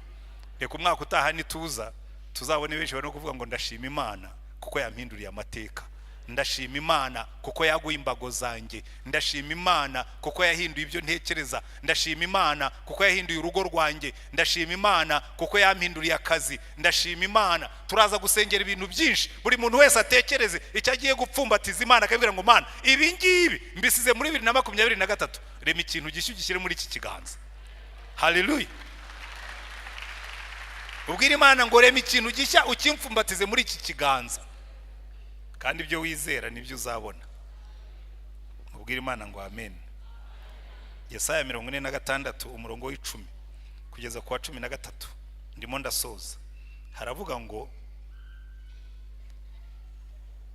Reka umwaka utaha nituza tuzabone benshi barimo kuvuga ngo: "Ndashima Imana kuko yampinduriye amateka, ndashima Imana kuko yaguye imbago zanjye, ndashima Imana kuko yahinduye ibyo ntekereza, ndashima Imana kuko yahinduye urugo rwanjye, ndashima Imana kuko yampinduriye akazi, ndashima Imana." Turaza gusengera ibintu byinshi, buri muntu wese atekereze icyo agiye gupfumbatiza Imana, akabwira ngo: "Mana, ibi ngibi mbisize muri 2023, rema ikintu gishya ugishyire muri iki kiganza." Haleluya! Ubwira Imana ngo: "Rema ikintu gishya ukimfumbatize muri iki kiganza." Kandi ibyo wizera nibyo uzabona. Ubwira Imana ngo: "Amen." Yesaya 46, umurongo w'10 kugeza ku wa 13, ndimo ndasoza. Haravuga ngo,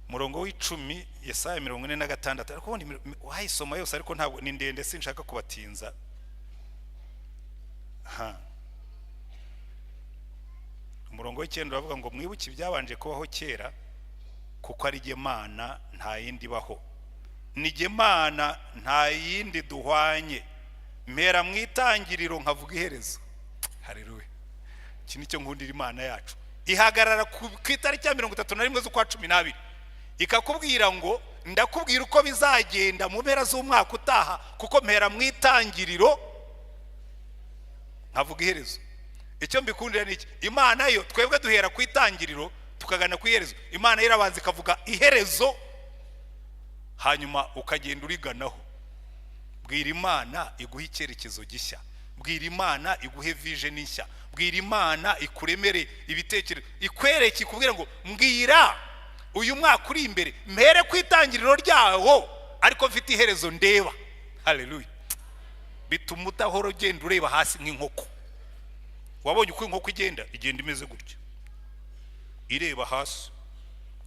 umurongo w'10, Yesaya 46, ariko ubundi wayisoma yose, ariko ntabwo ni ndende, sinshaka kubatinza. Ha, umurongo w'9 uravuga ngo: "Mwibuke ibyabanje kubaho kera, kuko ari jye Mana, nta yindi ibaho. Ni jye Mana, nta yindi duhwanye. Mpera mu itangiriro nkavuga iherezo." Haleluya! Iki ni cyo nkundira Imana yacu. Ihagarara ku itariki ya 31 z'ukwa 12, ikakubwira ngo: "Ndakubwira uko bizagenda mu mpera z'umwaka utaha, kuko mpera mu itangiriro nkavuga iherezo." Icyo mbikundira ni iki? Imana yo, twebwe duhera ku itangiriro tukagana ku iherezo, Imana yo irabanza ikavuga iherezo, hanyuma ukagenda uriganaho. Bwira Imana iguhe icyerekezo gishya, bwira Imana iguhe vision nshya, bwira Imana ikuremere ibitekerezo, ikwereke, ikubwire ngo: "Mbwira uyu mwaka uri imbere, mpere ku itangiriro ryawo, ariko mfite iherezo ndeba." Haleluya! Bituma udahora ugenda ureba hasi nk'inkoko. Wabonye uko inkoko igenda? Igenda imeze gutya, ireba hasi,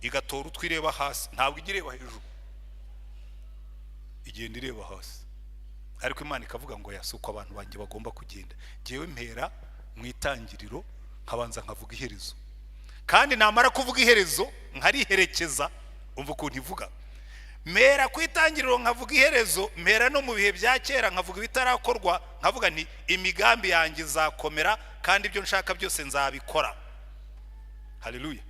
igatora utwo ireba hasi. Ntabwo ijya ireba hejuru, igenda ireba hasi. Ariko Imana ikavuga ngo: "Yasi uko abantu banjye bagomba kugenda. Ngewe mpera mu itangiriro nkabanza nkavuga iherezo, kandi namara kuvuga iherezo nkariherekeza." Umva ukuntu ivuga: "Mpera ku itangiriro nkavuga iherezo, mpera no mu bihe bya kera nkavuga ibitarakorwa, nkavuga nti: 'Imigambi yanjye izakomera, kandi ibyo nshaka byose nzabikora.'" Haleluya!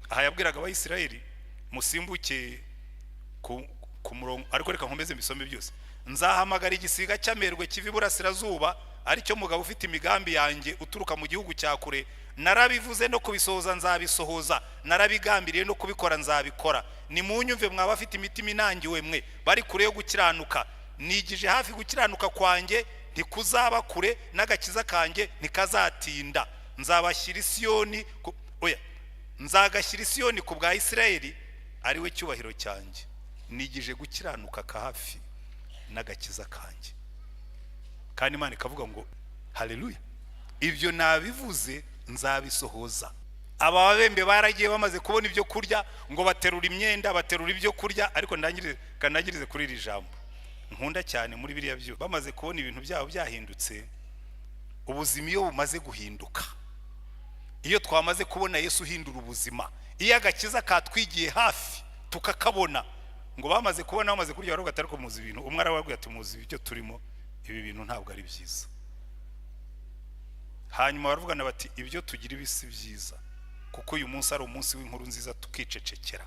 Aha yabwiraga Abayisiraheli. Musimbuke ku murongo, ariko reka nkomeze mbisome byose. "Nzahamagara igisiga cy'amerwe kiva iburasirazuba, aricyo mugabo ufite imigambi yanjye uturuka mu gihugu cya kure. Narabivuze, no kubisohoza nzabisohoza, narabigambiriye, no kubikora nzabikora. Nimunyumve, mwaba afite imitima inangiwe mwe bari kure yo gukiranuka. Nigije hafi gukiranuka kwanjye, ntikuzaba kure, n'agakiza kanjye ntikazatinda. Nzabashyira Isiyoni oya, nzagashyira Isiyoni ku bwa Isirayeli, ari we cyubahiro cyanjye. Nigije gukiranuka ka hafi n'agakiza kanjye." Kandi Imana ikavuga ngo: "Haleluya, ibyo nabivuze, nzabisohoza." Aba babembe baragiye, bamaze kubona ibyo kurya, ngo baterura imyenda, baterura ibyo kurya. Ariko ndangirize, kandangirize kuri iri jambo nkunda cyane muri biriya byo. Bamaze kubona ibintu byabo byahindutse, ubuzima iyo bumaze guhinduka, iyo twamaze kubona Yesu uhindura ubuzima, iyo agakiza katwigiye hafi tukakabona, ngo bamaze kubona, bamaze kurya, baravuga ati: "Ariko muzi ibintu?" Umwe arababwira ati: "Muzi ibyo turimo? Ibi bintu ntabwo ari byiza." Hanyuma baravugana bati: "Ibyo tugira ibi si byiza, kuko uyu munsi ari umunsi w'inkuru nziza tukicecekera.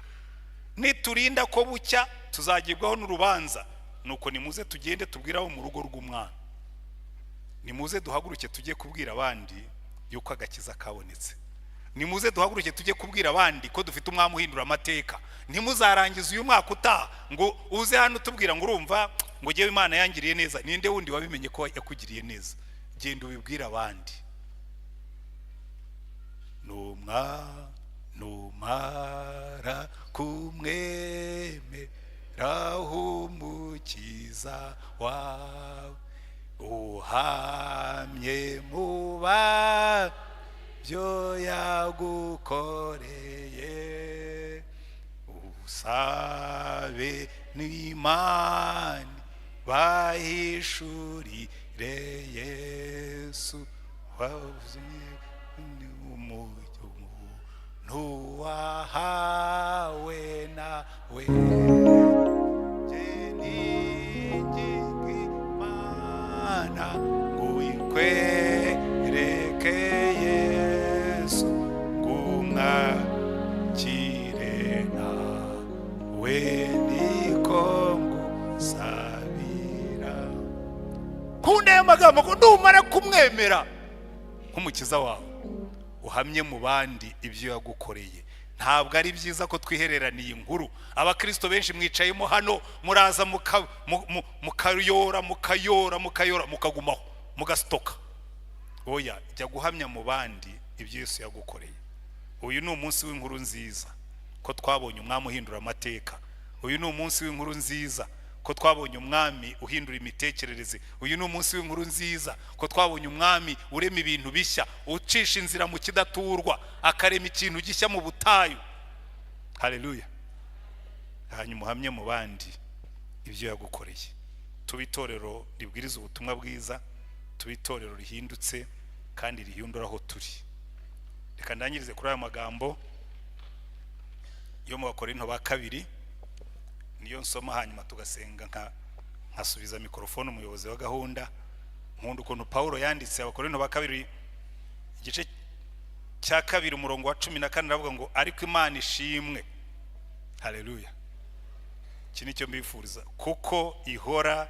Niturinda ko bucya tuzagibwaho n'urubanza. Nuko nimuze tugende tubwire abo mu rugo rw'umwana. Nimuze duhaguruke tujye kubwira abandi yuko agakiza kabonetse. Nimuze duhaguruke tujye kubwira abandi ko dufite umwami uhindura amateka." Ntimuzarangize uyu mwaka utaha ngo uze hano utubwira ngo: "Urumva," ngo, "ngewe Imana yangiriye neza." Ninde wundi wabimenye ko yakugiriye neza? Genda ubibwire abandi. Numara kumwemera Umukiza wawe, uhamye muba byo yagukoreye, usabe n'Imana bahishurire Yesu. Umuntu wahawe nawe. Jye ninginga Imana ngo ikwereke Yesu, ngo umwakire nawe, niko ngusabira. Kunda aya magambo ngo numara kumwemera nk'umukiza wawe, uhamye mu bandi ibyo yagukoreye. Ntabwo ari byiza ko twihereraniye inkuru. Abakristo benshi mwicayemo hano, muraza mukayora, mukayora, mukayora, mukagumaho, mugasitoka. Oya, jya guhamya mu bandi ibyo Yesu yagukoreye. Uyu ni umunsi w'inkuru nziza ko twabonye umwami uhindura amateka. Uyu ni umunsi w'inkuru nziza ko twabonye umwami uhindura imitekerereze. Uyu ni umunsi w'inkuru nziza ko twabonye umwami urema ibintu bishya, ucisha inzira mu kidaturwa, akarema ikintu gishya mu butayu. Haleluya! Hanyuma uhamye mu bandi ibyo yagukoreye. Tuba itorero ribwiriza ubutumwa bwiza, tuba itorero rihindutse kandi rihindura aho turi. Reka ndangirize kuri aya magambo yo mu Bakorinto ba Kabiri, niyo nsoma, hanyuma tugasenga, nkasubiza mikorofone umuyobozi wa gahunda. Nkunda ukuntu Pawulo yanditse Abakorinto ba Kabiri, igice cya 2, umurongo wa 14, aravuga ngo: "Ariko Imana ishimwe." Haleluya! Iki ni cyo mbifuriza, kuko ihora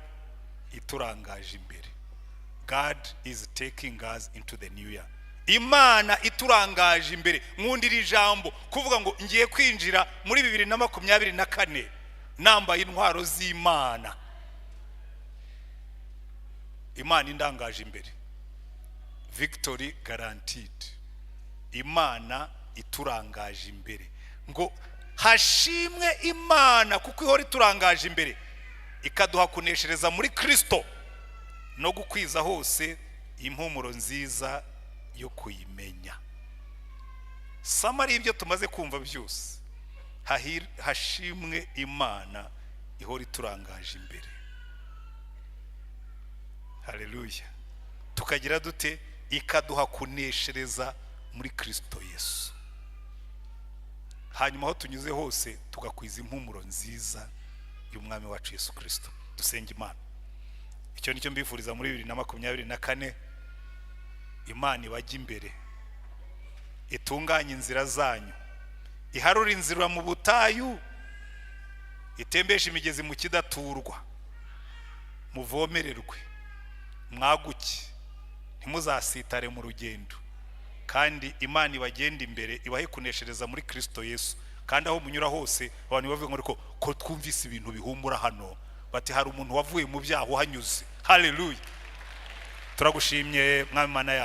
iturangaje imbere. God is taking us into the new year. Imana iturangaje imbere. Nkunda iri jambo, kuvuga ngo ngiye kwinjira muri 2024 nambaye intwaro z'Imana, Imana indangaje imbere. Victory guaranteed. Imana iturangaje imbere. Ngo hashimwe Imana kuko ihora iturangaje imbere, ikaduha kuneshereza muri Kristo no gukwiza hose impumuro nziza yo kuyimenya. Summary ibyo tumaze kumva byose: hashimwe Imana ihora iturangaje imbere. Haleluya! Tukagira dute? Ikaduha kuneshereza muri Kristo Yesu, hanyuma aho tunyuze hose tugakwiza impumuro nziza y'umwami wacu Yesu Kristo. Dusenga Imana. Icyo nicyo mbifuriza muri 2024. Imana ibajya imbere, itunganye inzira zanyu, iharure inzira mu butayu, itembeshe imigezi mu kidaturwa, muvomererwe, mwaguke, ntimuzasitare mu rugendo. Kandi Imana ibagenda imbere, ibahe kuneshereza muri Kristo Yesu. Kandi aho munyura hose abantu bavuga ngo: "Ariko ko twumvise ibintu bihumura hano?" Bati: "Hari umuntu wavuye mu byaha uhanyuze." Haleluya! Turagushimye, Mwami Mana yacu.